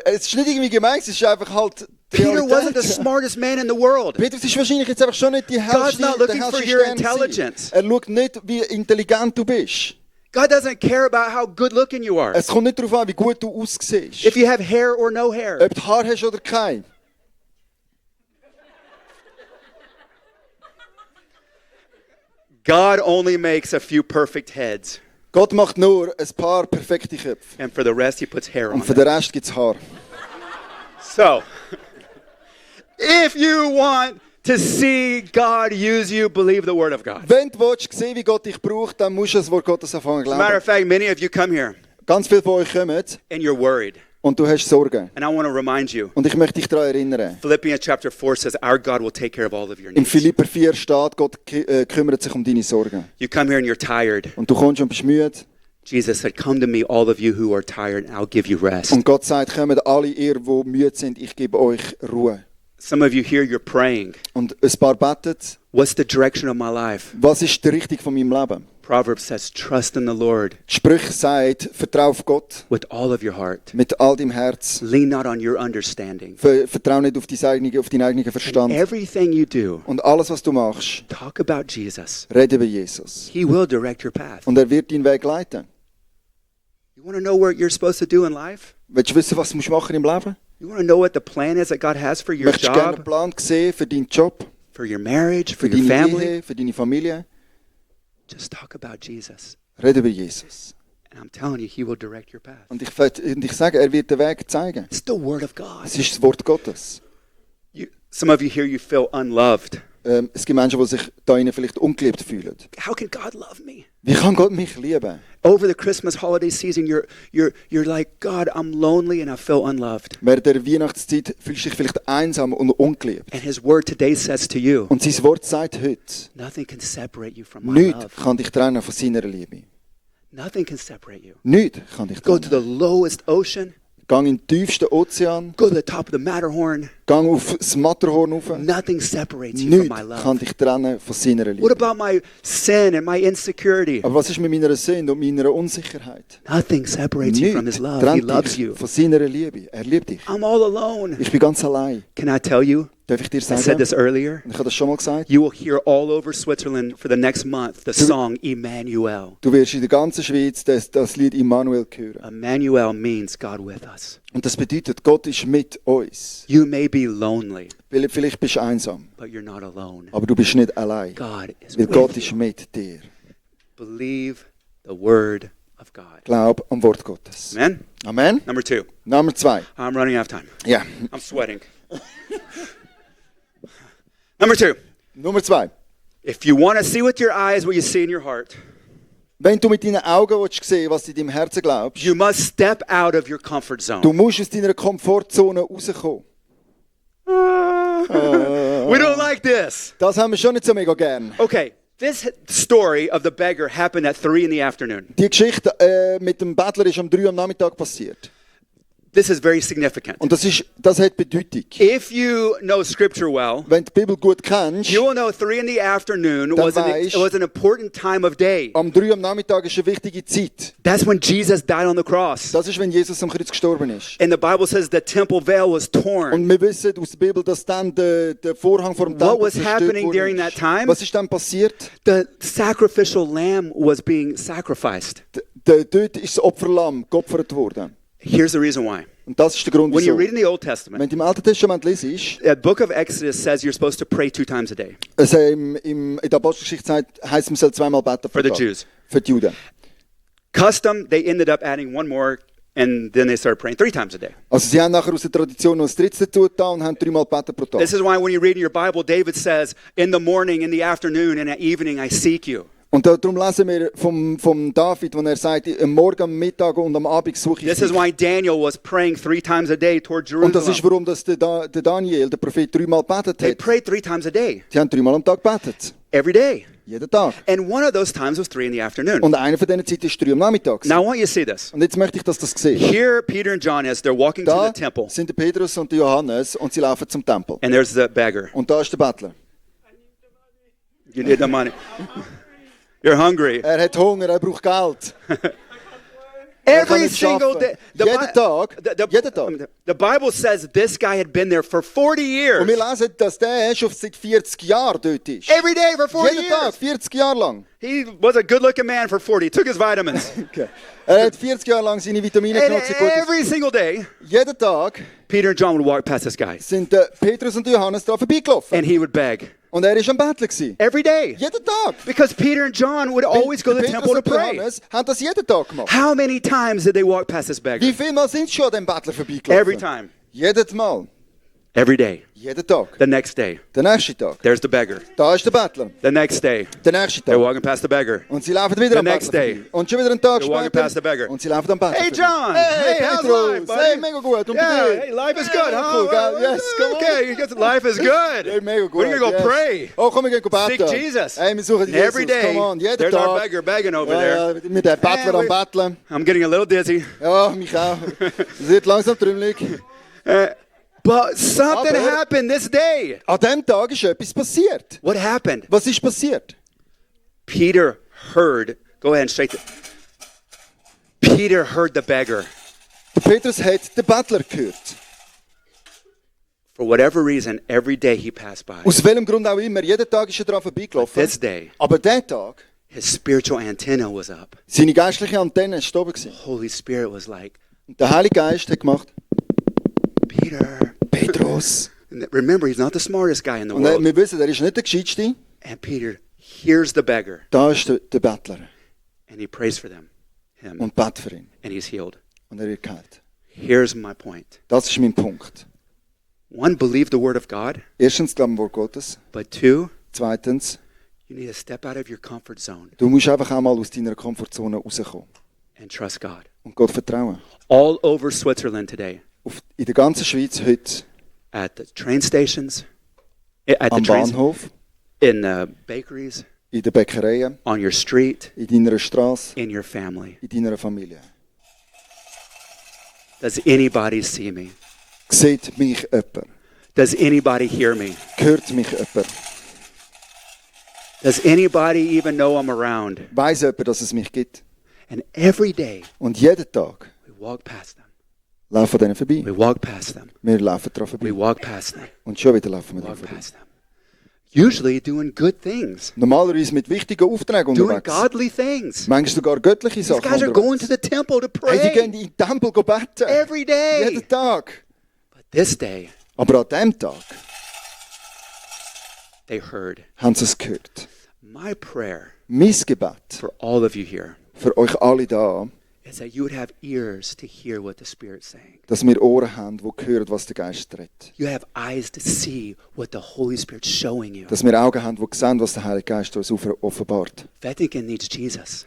Es ist nicht irgendwie gemein, es ist einfach halt die Peter wasn't the Realität. smartest man in the world. Petrus ist wahrscheinlich jetzt einfach schon nicht die God's not looking for your Stern intelligence. gewesen. Er schaut nicht, wie intelligent du bist. God doesn't care about how good looking you are. Es kommt nicht darauf an, wie gut du aussiehst. If you have hair or no hair. Ob du Haar hast oder kein. God only makes a few perfect heads. Gott macht nur ein paar perfekte Köpfe. And for the rest, he puts hair on Und für them. den Rest gibt es Haar. So, if you want to see God use you, believe the word of God. Wenn du willst, sehen, wie Gott dich braucht, dann musst du das Wort Gottes anfangen zu As a matter glauben. of fact, many of you come here Ganz viele von euch kommen and you're worried. und du hast Sorgen. And I want to remind you, Und ich möchte dich daran erinnern. Philippians chapter 4 says, our God will take care of all of your In needs. Philipper 4 steht, Gott kümmert sich um deine Sorgen. You come here and you're tired. Und du kommst und bist müde. Jesus said, come to me, all of you who are tired, and I'll give you rest. Und Gott sagt, kommt alle ihr, die müde sind, ich gebe euch Ruhe. Some of you here, you're praying. Und ein paar beten, What's the direction of my life? was ist die Richtung von meinem Leben? Proverbs says, trust in the Lord Die Sprüche sagt, vertrau auf Gott with all of your heart. mit all deinem Herz. Lean not on your understanding. Vertrau nicht auf deinen eigenen Verstand. Everything you do, Und alles, was du machst, talk about Jesus. rede über Jesus. He will direct your path. Und er wird deinen Weg leiten. You want to know what you're supposed to do in life? Willst du wissen, was du machen im Leben? You want to know what the plan is that God has for your Möchtest du gerne einen job, Plan sehen für deinen Job, for your marriage, for für your deine family? Ehe, für deine Familie? Just talk about Jesus. Rede über Jesus. And I'm telling you, He will direct your path. Und ich sage, er wird den Weg zeigen. It's the Word of God. Es ist das Wort Gottes. Some of you here, you feel unloved. Es gibt Menschen, die sich da innen vielleicht ungeliebt fühlen. How can God love me? Wie kann Gott mich lieben? Over the Christmas holiday season, you're like, God, I'm lonely and I feel unloved. Während der Weihnachtszeit fühlst du dich vielleicht einsam und ungeliebt. And His Word today says to you, Und sein Wort sagt heute, nothing can separate you from my nichts love. kann dich trennen von seiner Liebe. Nothing can separate you. Nichts kann dich Go to trennen. the lowest ocean. Gang in den tiefsten Ozean, Go to the top of the Matterhorn. gang auf das Matterhorn rauf. Nothing separates you from Nichts my kann love. dich trennen von seiner What Liebe. about my sin and my insecurity? Aber was ist mit meiner Sünde und meiner Unsicherheit? Nothing separates you from Nichts His love. He trennt loves dich you. von seiner Liebe. Er liebt dich. I'm all alone. Ich bin ganz allein. Can I tell you? Darf ich dir I said sagen? this earlier. Und ich habe das schon mal gesagt. You will hear all over Switzerland for the next month the song Emmanuel. Du wirst in der ganzen Schweiz das Lied Immanuel hören. Emmanuel means God with us. Und das bedeutet, Gott ist mit uns. You may be lonely, Vielleicht bist du einsam, but you're not alone. aber du bist nicht allein. God is Weil Gott with ist you. mit dir. Believe the word of God. Glaub am Wort Gottes. Amen? Amen. Number 2. Nummer 2. I'm running out of time. Ja. I'm sweating. Number 2. Nummer 2. If you want to see with your eyes what you see in your heart, Wenn du mit deinen Augen willst sehen, was du in deinem Herzen glaubst, you must step out of your comfort du zone. musst aus deiner Komfortzone rauskommen. We don't like this. Das haben wir schon nicht so mega gern. Okay, this story of the beggar happened at 3 in the afternoon. Die Geschichte mit dem Bettler ist um 3 am Nachmittag passiert. This is very significant. Und das hat Bedeutung. If you know Scripture well, Wenn du die Bibel gut kennst, you will know 3 in the afternoon was an important time of day. am 3 am Nachmittag ist eine wichtige Zeit. That's when Jesus died on the cross. Das ist, wenn Jesus am Kreuz gestorben ist. And the Bible says the temple veil was torn. Und wir wissen aus der Bibel, dass dann der Vorhang vor dem What Tempel was zerstört happening worden during ist. that time? Was ist dann passiert? The sacrificial lamb was being sacrificed. Dort ist das Opferlamm geopfert worden. Here's the reason why. Und das ist der Grund, When you wieso. read in the Old Wenn Testament, du im Alten Testament liest, the book of Exodus says you're supposed to pray 2 times a day also in der Apostelgeschichte heisst, man soll zweimal beten for pro the Tag. Jews. Für die Juden. Custom, they ended up adding one more, and then they started praying 3 times a day. Also sie haben nachher aus der Tradition noch das Dritte dazu getan und haben 3-mal gebeten pro Tag. This is why when you read in your Bible, David says, in the morning, in the afternoon, and at evening, I seek you. Und darum lesen wir vom David, wo er sagt, am Morgen, am Mittag und am Abend suche ich This is dich. why Daniel was praying 3 times a day toward Und das ist, Jerusalem. warum das der Daniel, der Prophet, 3-mal gebetet They hat. prayed 3 times a day, Sie haben 3-mal am Tag gebetet. every day. Jeden Tag. And one of those times was 3 in the afternoon. Und einer von diesen Zeiten ist 3 am Nachmittag. Now I want you to see this. Und jetzt möchte ich, dass das seht. Here, Peter and John, as they're walking to Da the temple, sind der Petrus und der Johannes und sie laufen zum Tempel. and there's the beggar. Und da ist der Bettler. You need the money. You're hungry. Er hat Hunger, er braucht Geld. Every nicht single schaffen. day. Jeden Tag. Jeden Tag. The Bible says this guy had been there for 40 years. Und wir lesen, dass der schon seit 40 Jahren dort ist. Every day for 40 Jeden Tag, years. 40 Jahre lang. He was a good-looking man for 40. He took his vitamins. Okay. Er hat 40 Jahre lang seine Vitamine And genutzt. Gut. every single day, Jeden Tag Peter and John would walk past this guy, sind Petrus und Johannes da vorbeigelaufen. and he would beg. Und er war am Betteln gewesen. Every day. Jeden Tag. Because Peter and John would always go to the Petrus temple to und pray. Johannes haben das jeden Tag gemacht. How many times did they walk past this beggar? Wie viel Mal sind sie schon an dem Bettler vorbeigelaufen? Every time. Jedes Mal. Every day. Jeden Tag. The next day. Der nächste Tag. There's the beggar. Da ist der Bettler. The next day. Der nächste They're Tag. walking past the beggar. Und sie laufen wieder The am next Bettler day. vorbei. Und schon wieder einen Tag They're walking past the beggar. später. Und sie laufen am Bettler Hey, vorbei. John. Hey, Hey, how's Petrus. life, buddy? Hey, mega gut. Und Yeah, bei dir? hey, life is good, huh? Cool, gell? Yes, come on. Okay, you get life is good. Hey, mega gut. We're gonna go yes. pray. Oh, komm, wir gehen Seek beten. Jesus. Hey, wir suchen Jesus. Every day, Come on, jeden there's our Tag. beggar begging over Ja, there. ja, mit dem Bettler Hey, am Betteln. I'm getting a little dizzy. Ja, mich auch. Es wird langsam trümmelig. But something Aber- happened this day. An dem Tag ist etwas passiert. What happened? Was ist passiert? Peter heard. Go ahead and shake it. Peter heard the beggar. Der Petrus hat den Bettler gehört. For whatever reason, every day he passed by. Aus welchem Grund auch immer. Jeden Tag ist er daran vorbeigelaufen. This day, Aber der Tag, his spiritual antenna was up. seine geistliche Antenne ist oben gewesen. Holy Spirit was like, Und der Heilige Geist hat gemacht, Peter. Petrus. And remember, he's not the smartest guy in the Und world. wir wissen, er ist nicht der Gescheitste. And Peter hears the beggar, Da ist der Bettler and he prays for him, und betet für ihn. and he's healed. Und er wird geheilt. Here's my point. Das ist mein Punkt. One, believe the word of God. Erstens, glauben Wort Gottes. But two, Zweitens, you need to step out of your comfort zone du musst einfach auch mal aus deiner Komfortzone rauskommen. and trust God. Und Gott vertrauen. All over Switzerland today, In der ganzen Schweiz heute, at the train stations, at the am trains, Bahnhof, in the bakeries, in den Bäckereien, on your street, in deiner Straße, in your family. in deiner Familie. Does anybody see me? Sieht mich jemand? Does anybody hear me? Hört mich jemand? Does anybody even know I'm around? Weiss jemand, dass es mich gibt? And every day Und jeden Tag we walk past them. laufen wir denen vorbei. We walk past them. Wir laufen daran We vorbei. walk past them. Und schon wieder laufen wir Walk daran vorbei. past them. Usually doing good things, Normalerweise mit wichtigen Aufträgen doing unterwegs. godly things. Manchmal sogar göttliche These Sachen guys are going to unterwegs. the temple to Hey, die gehen pray in den Tempel beten. every day. Jeden Tag. But this day, Aber an diesem Tag they heard. haben sie es gehört. My prayer Mein Gebet for all of you here für euch alle da, is that you would have ears to hear what the Spirit's saying. dass wir Ohren haben, die hören, was der Geist redet. You have eyes to see what the Holy Spirit's showing you. Dass wir Augen haben, die sehen, was der Heilige Geist uns offenbart. Vatican needs Jesus.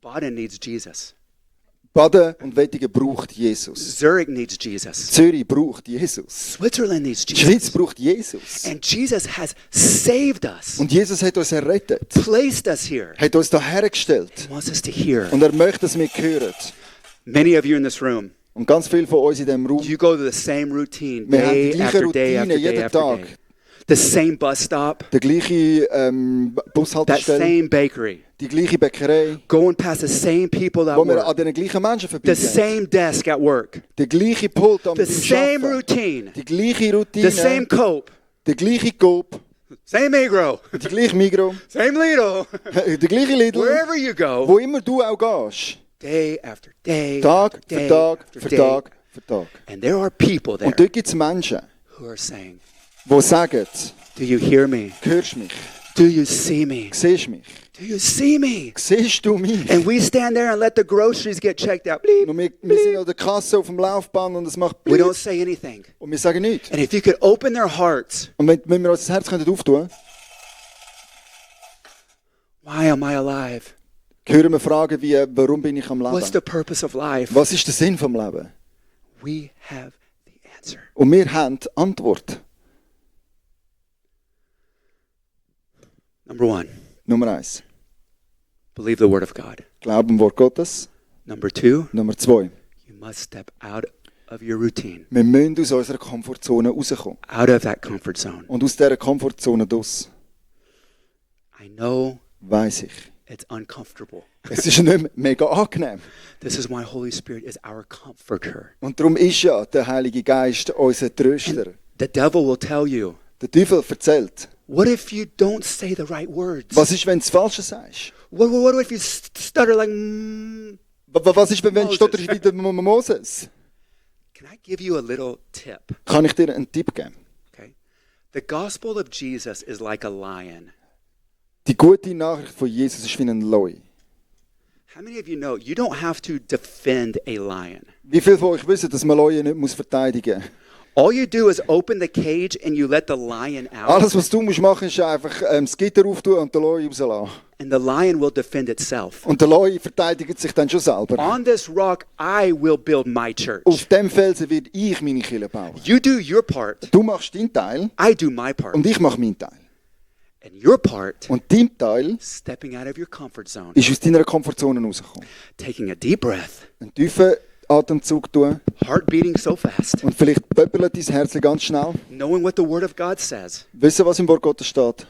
Baden needs Jesus. Baden und Wettigen braucht Jesus. Zurich needs Jesus. Zürich braucht Jesus. Switzerland needs Die Schweiz Jesus. braucht Jesus. And Jesus has saved us, Und Jesus hat uns errettet. placed us here, Hat uns da hergestellt. wants us to hear. Und er möchte, dass wir hören. Many of you in this room, Und ganz viele von uns in diesem Raum, You go to the same routine wir haben die day gleiche after day Routine after day jeden after Tag. day. The same bus stop, Die gleiche that Bushaltestelle, same bakery, die gleiche Bäckerei, going past the same people at wo wir an work, den gleichen Menschen the vorbeigehen. same desk at work, Der gleiche Pult am the same Arbeiten, routine, die gleiche the Routine, same Cope, der gleiche Coop, same Migros, die gleiche Migros, same Lidl, der gleiche Lidl, wherever you go, wo immer du auch gehst. day after day, Tag after für day Tag after für day. Tag für Tag. And there are people there Und dort gibt es Menschen, who are saying, die sagen, do you hear me? hörst mich, Do you see me? siehst mich, Do you see me? siehst du mich? And we stand there and let the groceries get checked out. Bleep, Und wir sind an der Kasse auf dem Laufband und es macht we don't Blitz say anything. und wir sagen nichts. And if you could open their hearts, Und wenn wir uns das Herz auftun könnten, why am I alive? hören wir Fragen wie, warum bin ich am What's Leben? the purpose of life? Was ist der Sinn vom Leben? We have the answer. Und wir haben die Antwort. Number one, Nummer 1. believe the word of God. Glauben am Wort Gottes. Number two, Nummer 2. you must step out of your routine, Wir müssen aus unserer Komfortzone rauskommen. out of that comfort zone. Und aus dieser Komfortzone draus, I know weiss ich, it's uncomfortable. es ist nicht mega angenehm. This is why Holy Spirit is our comforter. Und darum ist ja der Heilige Geist unser Tröster. The devil will tell you, Der Teufel erzählt, what if you don't say the right words? was ist, wenn du das Falsche sagst? What if you stutter like, Was ist, wenn du Moses. stotterst wie der Moses? Can I give you a little tip? Kann ich dir einen Tipp geben? Okay. The gospel of Jesus is like a lion. Die gute Nachricht von Jesus ist wie ein Leu. How many of you know you don't have to defend a lion? Wie viele von euch wissen, dass man Leute nicht verteidigen muss? All you do is open the cage and you let the lion out. Alles, was du machen musst, ist einfach das Gitter auftun und den Leu rauslassen. And the lion will defend itself. Und der Leu verteidigt sich dann schon selber. On this rock, I will build my church. Auf dem Felsen werde ich meine Kirche bauen. You do your part. Du machst deinen Teil I do my part. und ich mache meinen Teil. And your part, Und dein Teil stepping out of your comfort zone, ist aus deiner Komfortzone rausgekommen. taking a deep breath, Einen tiefen Atemzug tun heart beating so fast, und vielleicht pöppelt dein Herz ganz schnell. knowing what the Word of God says. Wissen, was im Wort Gottes steht.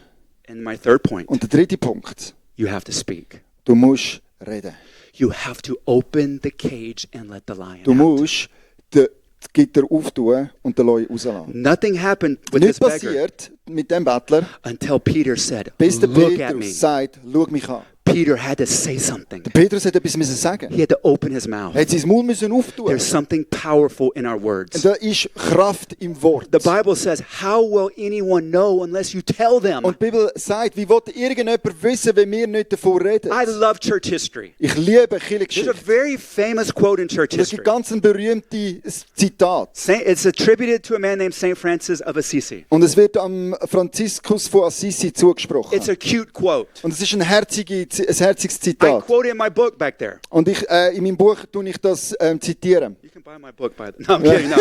And my third point, Und der dritte Punkt. you have to speak. Du musst reden. You have to open the cage and let the lion Du out. musst die Gitter auftun und den Leu rauslassen. Nothing happened with this Nichts beggar passiert mit dem Bettler, until Peter said, bis der look at me. Petrus sagt, schau mich an. Peter had to say something. Der Petrus hat etwas sagen. He had to open his mouth. Er hat sein Maul auftun. There's something powerful in our Und words. da ist Kraft im Wort. The Bible says, how will anyone know unless you tell them? Und die Bibel sagt, wie will irgendjemand wissen, wenn wir nicht davon reden? I love church history. Ich liebe There's a Kirchengeschichte. very famous quote in church Es gibt history. ganz ein berühmtes Zitat. It's attributed to a man named St. Francis of Assisi. Und es wird am Franziskus von Assisi zugesprochen. It's a cute quote. Und es ist ein herziges I Zitat. quote it in my book back there. Und in meinem Buch tue ich das zitieren. You can buy my book by the... No, I'm kidding. No.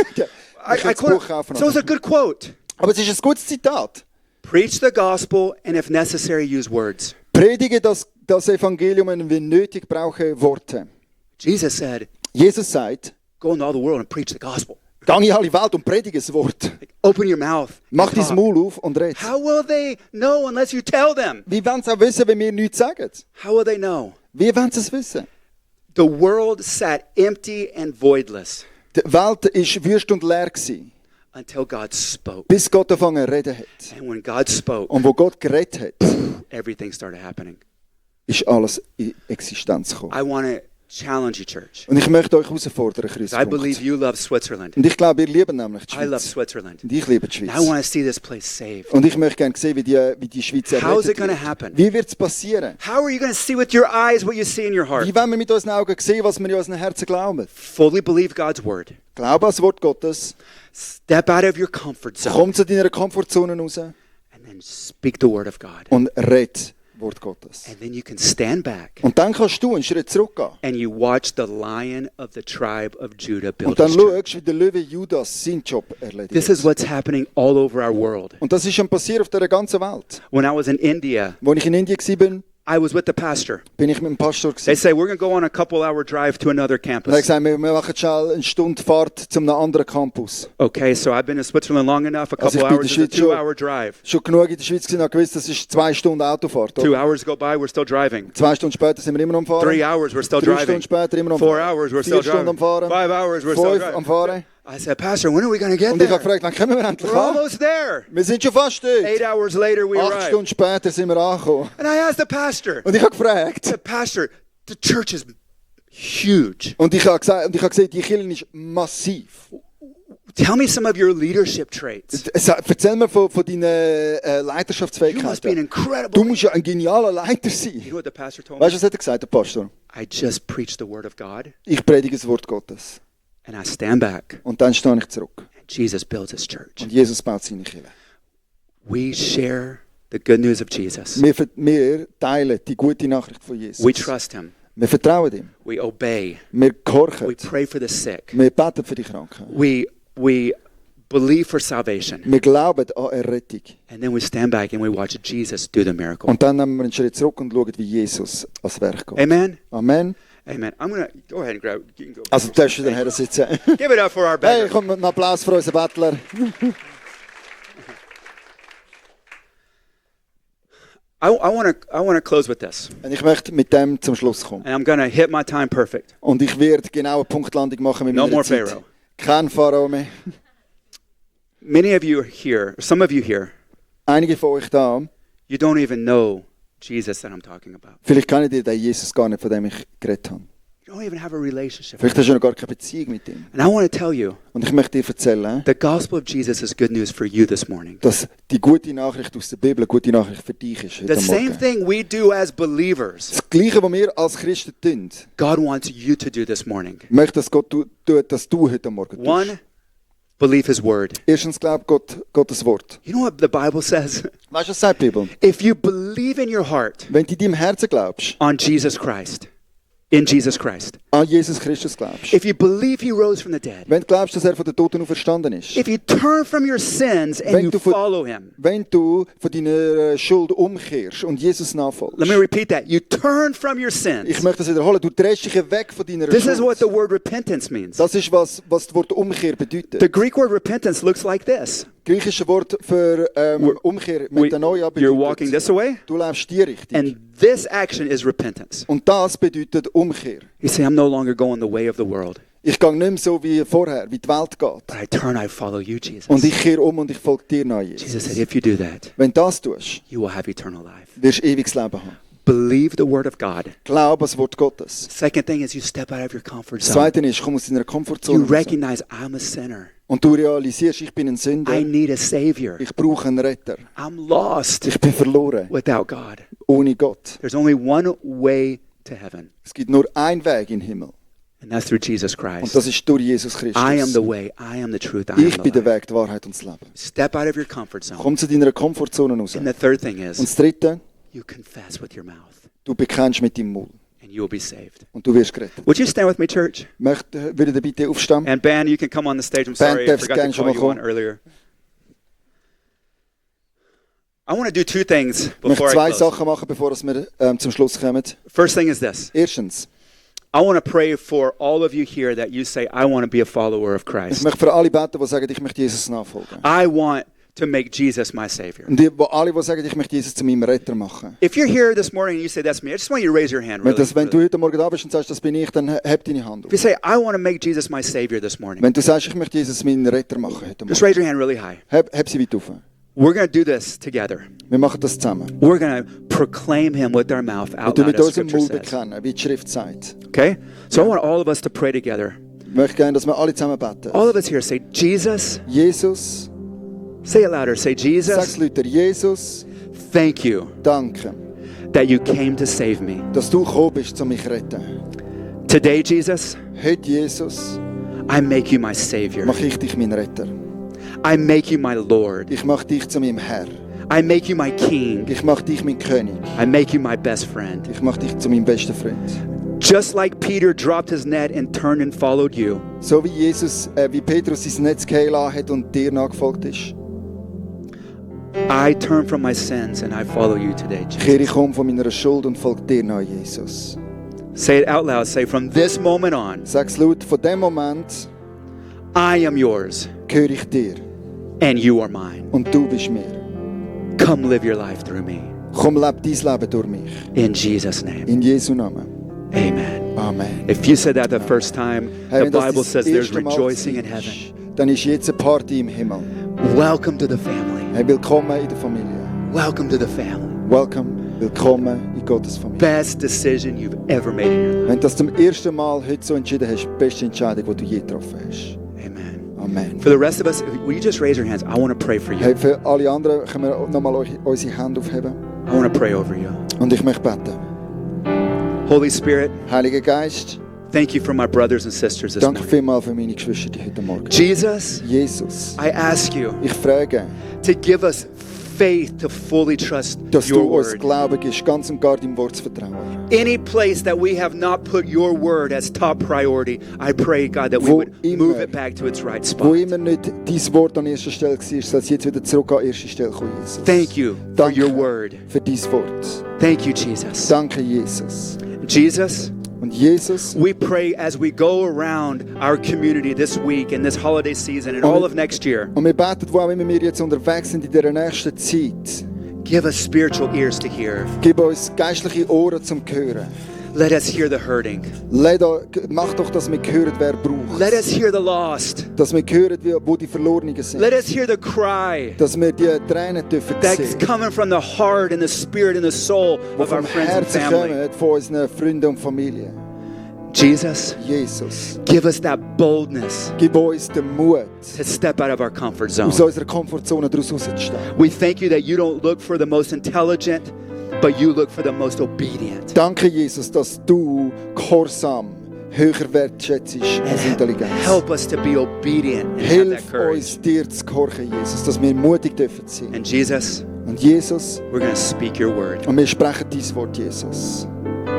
Ich kann das Buch kaufen. So it's a good quote. Aber es ist ein gutes Zitat. Preach the gospel and if necessary use words. Predige das Evangelium und wenn nötig brauche Worte. Jesus said, Jesus sagt, go into all the world and preach the gospel. geh in alle Welt und predige das Wort. Like, open your mouth. and Mach dein talk. Maul auf und red. How will they know unless you tell them? Wie wollen sie auch wissen, wenn wir nichts sagen? How will they know? Wie wollen sie es wissen? The world sat empty and voidless Die Welt war wüst und leer gewesen, until God spoke. bis Gott angefangen zu reden hat. And when God spoke, Und wo Gott geredet hat, everything started happening. ist alles in Existenz gekommen. I want to challenge you, church. Und ich möchte euch herausfordern, I believe Christus. you love Switzerland. Und ich glaube, ihr liebt nämlich die I love Schweiz. Switzerland. Und ich liebe die And I Schweiz. want to see this place saved. Und ich möchte gerne sehen, wie die Schweiz How is it errettet going to wird. happen? Wie wird es passieren? How are you going to see with your eyes what you see in your heart? Wie wollen wir mit unseren Augen sehen, was wir in unseren Herzen glauben? Fully believe God's word. Glaube an das Wort Gottes. Step out of your comfort zone Komm zu deiner Komfortzone raus and then speak the word of God. und red Wort Gottes. And then you can stand back Und dann kannst du einen Schritt zurückgehen. and you watch the lion of the tribe of Judah build Und dann his church. schaust, wie der Löwe Judas seinen Job erledigt This hat. is what's happening all over our world. Und das ist schon passiert auf der ganzen Welt. When I was in India, Als ich in Indien war, I was with the pastor. bin ich mit dem Pastor They gewesen. say, we're going to go on a couple-hour drive to another Und er hat campus. gesagt, wir machen schnell eine Stunde Fahrt zu einem anderen Campus. Okay, so I've been in Switzerland long enough. A Also couple ich bin in hours der is a Schweiz schon- 2-hour drive. Schon genug in der Schweiz gewesen, habe gewusst, das ist 2 Stunden Autofahrt. 2 Oder? hours go by, we're still driving. 2 Stunden später sind wir immer noch am Fahren. 3 hours, we're still 3 driving. Stunden später immer noch am 4 Fahren. hours, we're 4 still Stunden am driving. Fahren. 5 hours, we're still 5 driving. am Fahren. I said, Pastor, when are we going to get Und ich habe there? gefragt, wann kommen wir endlich We're an? almost there. Wir sind schon fast dort. 8 hours later, we 8 arrived. Stunden später sind wir angekommen. And I asked the pastor, Und ich habe gefragt. the pastor, the church is huge. Und ich habe gesagt, die Kirche ist massiv. Tell me some of your leadership traits. Erzähl mir von deinen You must be an Leiterschaftsfähigkeiten. Du incredible. musst ja ein genialer Leiter You sein. know what the pastor told me? Weißt du, was hat er gesagt, der Pastor? I just preach the word of God, Ich predige das Wort Gottes. and I stand back. Und dann stehe ich zurück. And Jesus builds his church. Und Jesus baut seine Kirche. We share the good news of Jesus. Wir teilen die gute Nachricht von Jesus. We trust him. Wir vertrauen ihm. We obey. Wir We gehorchen. pray for the sick. Wir beten für die Kranken. We believe for salvation. Wir glauben an Errettung. And then we stand back and we watch Jesus do the miracle. Und dann nehmen wir einen Schritt zurück und schauen, wie Jesus ans Werk geht. Amen. Amen. Amen. I'm going to go ahead and grab. You can go. Also, du darfst wieder her sitzen. Give it up for our Hey, beggar. komm, einen Applaus für unseren Bettler. I want to close with this. Und ich möchte mit dem zum Schluss kommen. And I'm going to hit my time perfect. Und ich werde genau eine Punktlandung machen mit No meiner more Zeit. Pharaoh. Kein Pharao mehr. Many of you here, or some of you here, Einige von euch da, you don't even know Jesus that I'm talking about. vielleicht kennt ihr den Jesus gar nicht, von dem ich geredet habe. You don't even have a relationship with Vielleicht hast du noch gar keine Beziehung mit ihm. him. And I want to tell you, Und ich möchte dir erzählen, the gospel of Jesus is good news for you this morning. dass die gute Nachricht aus der Bibel eine gute Nachricht für dich ist heute The same Morgen. thing we do as believers, Das Gleiche, was wir als Christen tun, God wants you to do this morning. möchte, dass Gott tut, dass du heute Morgen tust. One, believe his word. Erstens, glaub Gottes Wort. You know what the Bible says? Weißt du, was sagt die Bibel? If you believe in your heart Wenn du in deinem Herzen glaubst, on Jesus Christ, in Jesus Christ, an Jesus Christus glaubst, if you believe he rose from the dead, wenn du glaubst, dass er von den Toten auferstanden ist, if you turn from your sins and Wenn you du von- follow him, wenn du von deiner Schuld umkehrst und Jesus nachfolgst, let me repeat that. You turn from your ich sins. möchte das wiederholen, du drehst dich weg von deiner This is what the Schuld. word repentance means. Das ist, was das Wort Umkehr bedeutet. The Greek word repentance looks like this. Das griechische Wort für Umkehr, Metanoia, You're walking bedeutet, this way, du läufst die Richtung. and this action is repentance. Und das bedeutet Umkehr. You say, I'm no longer going the way of the world, Ich gehe nicht mehr so wie vorher, wie die Welt geht. but I turn, I follow you, Jesus. Und ich kehre um und ich folge dir nach, Jesus Jesus. said, if you do that, Wenn du das tust, you will have eternal life. wirst du ewiges Leben haben. Believe the word of God. Glaub an das Wort Gottes. Second thing is you step out of your comfort Das zone. Zweite ist, komm aus deiner You Komfortzone raus. recognize I'm a sinner. Und du realisierst, ich bin ein I Sünder. need a savior. Ich brauche einen Retter. I'm lost Ich bin verloren, without God. ohne Gott. There's only one way to heaven, Es gibt nur einen Weg in den Himmel. and that's through Jesus Und Christ. das ist durch Jesus I am the Christus. way, I am the truth, I am Ich bin the der life. Weg, die Wahrheit und das Leben. Step out of your comfort zone. Komm zu deiner Komfortzone raus. And the third thing Und is das Dritte, you confess with your mouth, du bekennst mit deinem Mund. and you will be saved. Und du wirst gerettet. Would you stand with me, church? Würde ihr bitte aufstehen? And band, you can come on the stage. I'm sorry, I darfst forgot to gerne schon call mal you on kommen. earlier. I want to do two things Ich möchte before I zwei close. Sachen machen, bevor wir zum Schluss kommen. First thing is this. Erstens, I want to pray for all of you here that you say, I want to be a follower of ich Christ. möchte für alle beten, die sagen, ich möchte Jesus nachfolgen. I want to make Jesus my Savior. Und alle, die sagen, ich möchte Jesus zu meinem Retter machen. If you're here this morning and you say, that's me, I just want you to raise your hand. Really, Wenn du really. heute Morgen da bist und sagst, das bin ich, dann heb deine Hand If you auf. say, I want to make Jesus my Savior this morning, Wenn du sagst, ich möchte Jesus meinen Retter machen heute just Morgen, raise your hand really high. heb sie weit auf. We're going to do this together. Wir machen das zusammen. We're going to proclaim Him with our mouth Wir out tun loud, mit as unserem Scripture Mund says. bekennen, wie die Schrift sagt. Okay? So I want all of us to pray together. Ich möchte gerne, dass wir alle zusammen beten. All of us here say, Jesus. Jesus, Say it louder. Say, sag's Jesus, Leute, Jesus, thank you danke, that you came to save me. dass du gekommen bist, um mich zu retten. Today, Jesus, Heute, Jesus, I make you my Savior. mache ich dich mein Retter. I make you my Lord. Ich mache dich zu meinem Herr. I make you my King. Ich mache dich mein König. I make you my best friend. Ich mache dich zu meinem besten Freund. Just like Peter dropped his net and turned and followed you, So wie Petrus sein Netz fallen lassen hat und dir nachgefolgt ist. I turn from my sins and I follow you today, Kehre Jesus. ich um von meiner Schuld und folge dir nach, Jesus. Say it out loud. Say, from this moment on, Sag's laut, von dem Moment I am yours gehöre ich dir and you are mine. und du bist mir. Come live your life through me. Komm, leb dein Leben durch mich. In Jesus' name. In Jesu Namen. Amen. Amen. If you said that the first time, Hey, the wenn das Bible das says there's erste Mal rejoicing in war, heaven. dann ist jetzt eine Party im Himmel. Welcome to the family. Hey, willkommen in der Familie. Welcome to the family. Welcome, willkommen in Gottes Familie. Best decision you've ever made in your life. Wenn du das zum ersten Mal heute so entschieden hast, die beste Entscheidung, die du je getroffen hast. Amen. Amen. For the rest of us, will you just raise your hands? I want to pray for you. Hey, für alle anderen können wir nochmal unsere Hände aufheben. I want to pray over you. Und ich möchte beten. Holy Spirit, Heiliger Geist, thank you for my brothers and sisters this danke morning. vielmals für meine Geschwister heute Morgen. Jesus, Jesus, I ask you ich frage, to give us faith to fully trust dass your du uns word. Glauben gibst, ganz und gar deinem Wort zu vertrauen. Any place that we have not put your word as top priority, I pray, God, that we Wo would immer- move it back to its right Wo spot. immer nicht dein Wort an erster Stelle war, soll es jetzt wieder zurück an erste Stelle kommen, Jesus. Thank you for Danke your word. für dein Wort. Thank you, Jesus. Danke, Jesus. Jesus, Und Jesus, we pray as we go around our community this week and this holiday season and all of next year, und wir beten, wo auch immer wir jetzt unterwegs sind in dieser nächsten Zeit, give us spiritual ears to hear. gib uns geistliche Ohren zum Hören. Let us hear the hurting. Mach doch, dass wir hören, wer braucht. Let us hear the lost. Dass wir hören, wo die Verlorenen sind. Let us hear the cry Dass wir die Tränen dürfen that's sehen. coming from the heart and the spirit and the soul Die of our vom friends and Herzen family. kommen, von unseren Freunden und Familie. Jesus, Jesus, give us that boldness gib uns den Mut, to step out of our comfort zone. aus unserer Komfortzone daraus rauszustehen. We thank you that you don't look for the most intelligent, but you look for the most obedient. Danke, Jesus, dass du Gehorsam höher wertschätzt als Intelligenz. Help us to be obedient and have that Hilf courage. uns, dir zu gehorchen, Jesus, dass wir mutig dürfen sein. And Jesus, Und Jesus, we're going to speak your word und wir sprechen dein Wort, Jesus.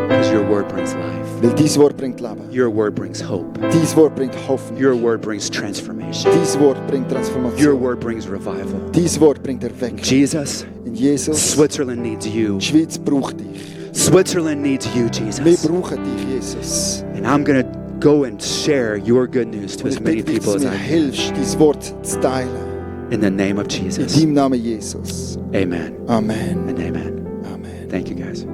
because your word brings life. Weil dein Wort bringt Leben. Your word brings hope. Dein Wort bringt Hoffnung. Your word brings transformation. Dein Wort bringt Your Transformation. word brings revival. Dein Wort bringt Erweckung. Jesus, In Jesus, Switzerland needs you. die Schweiz braucht dich. Switzerland needs you, Wir Jesus. brauchen dich, Jesus. And I'm going to go and share your good news to Und as ich many bitte dich, people dass as du I mir can. hilfst, dein Wort zu teilen. In the name of In Jesus. deinem Namen, Jesus. Amen Amen. and amen. Amen. Thank you, guys.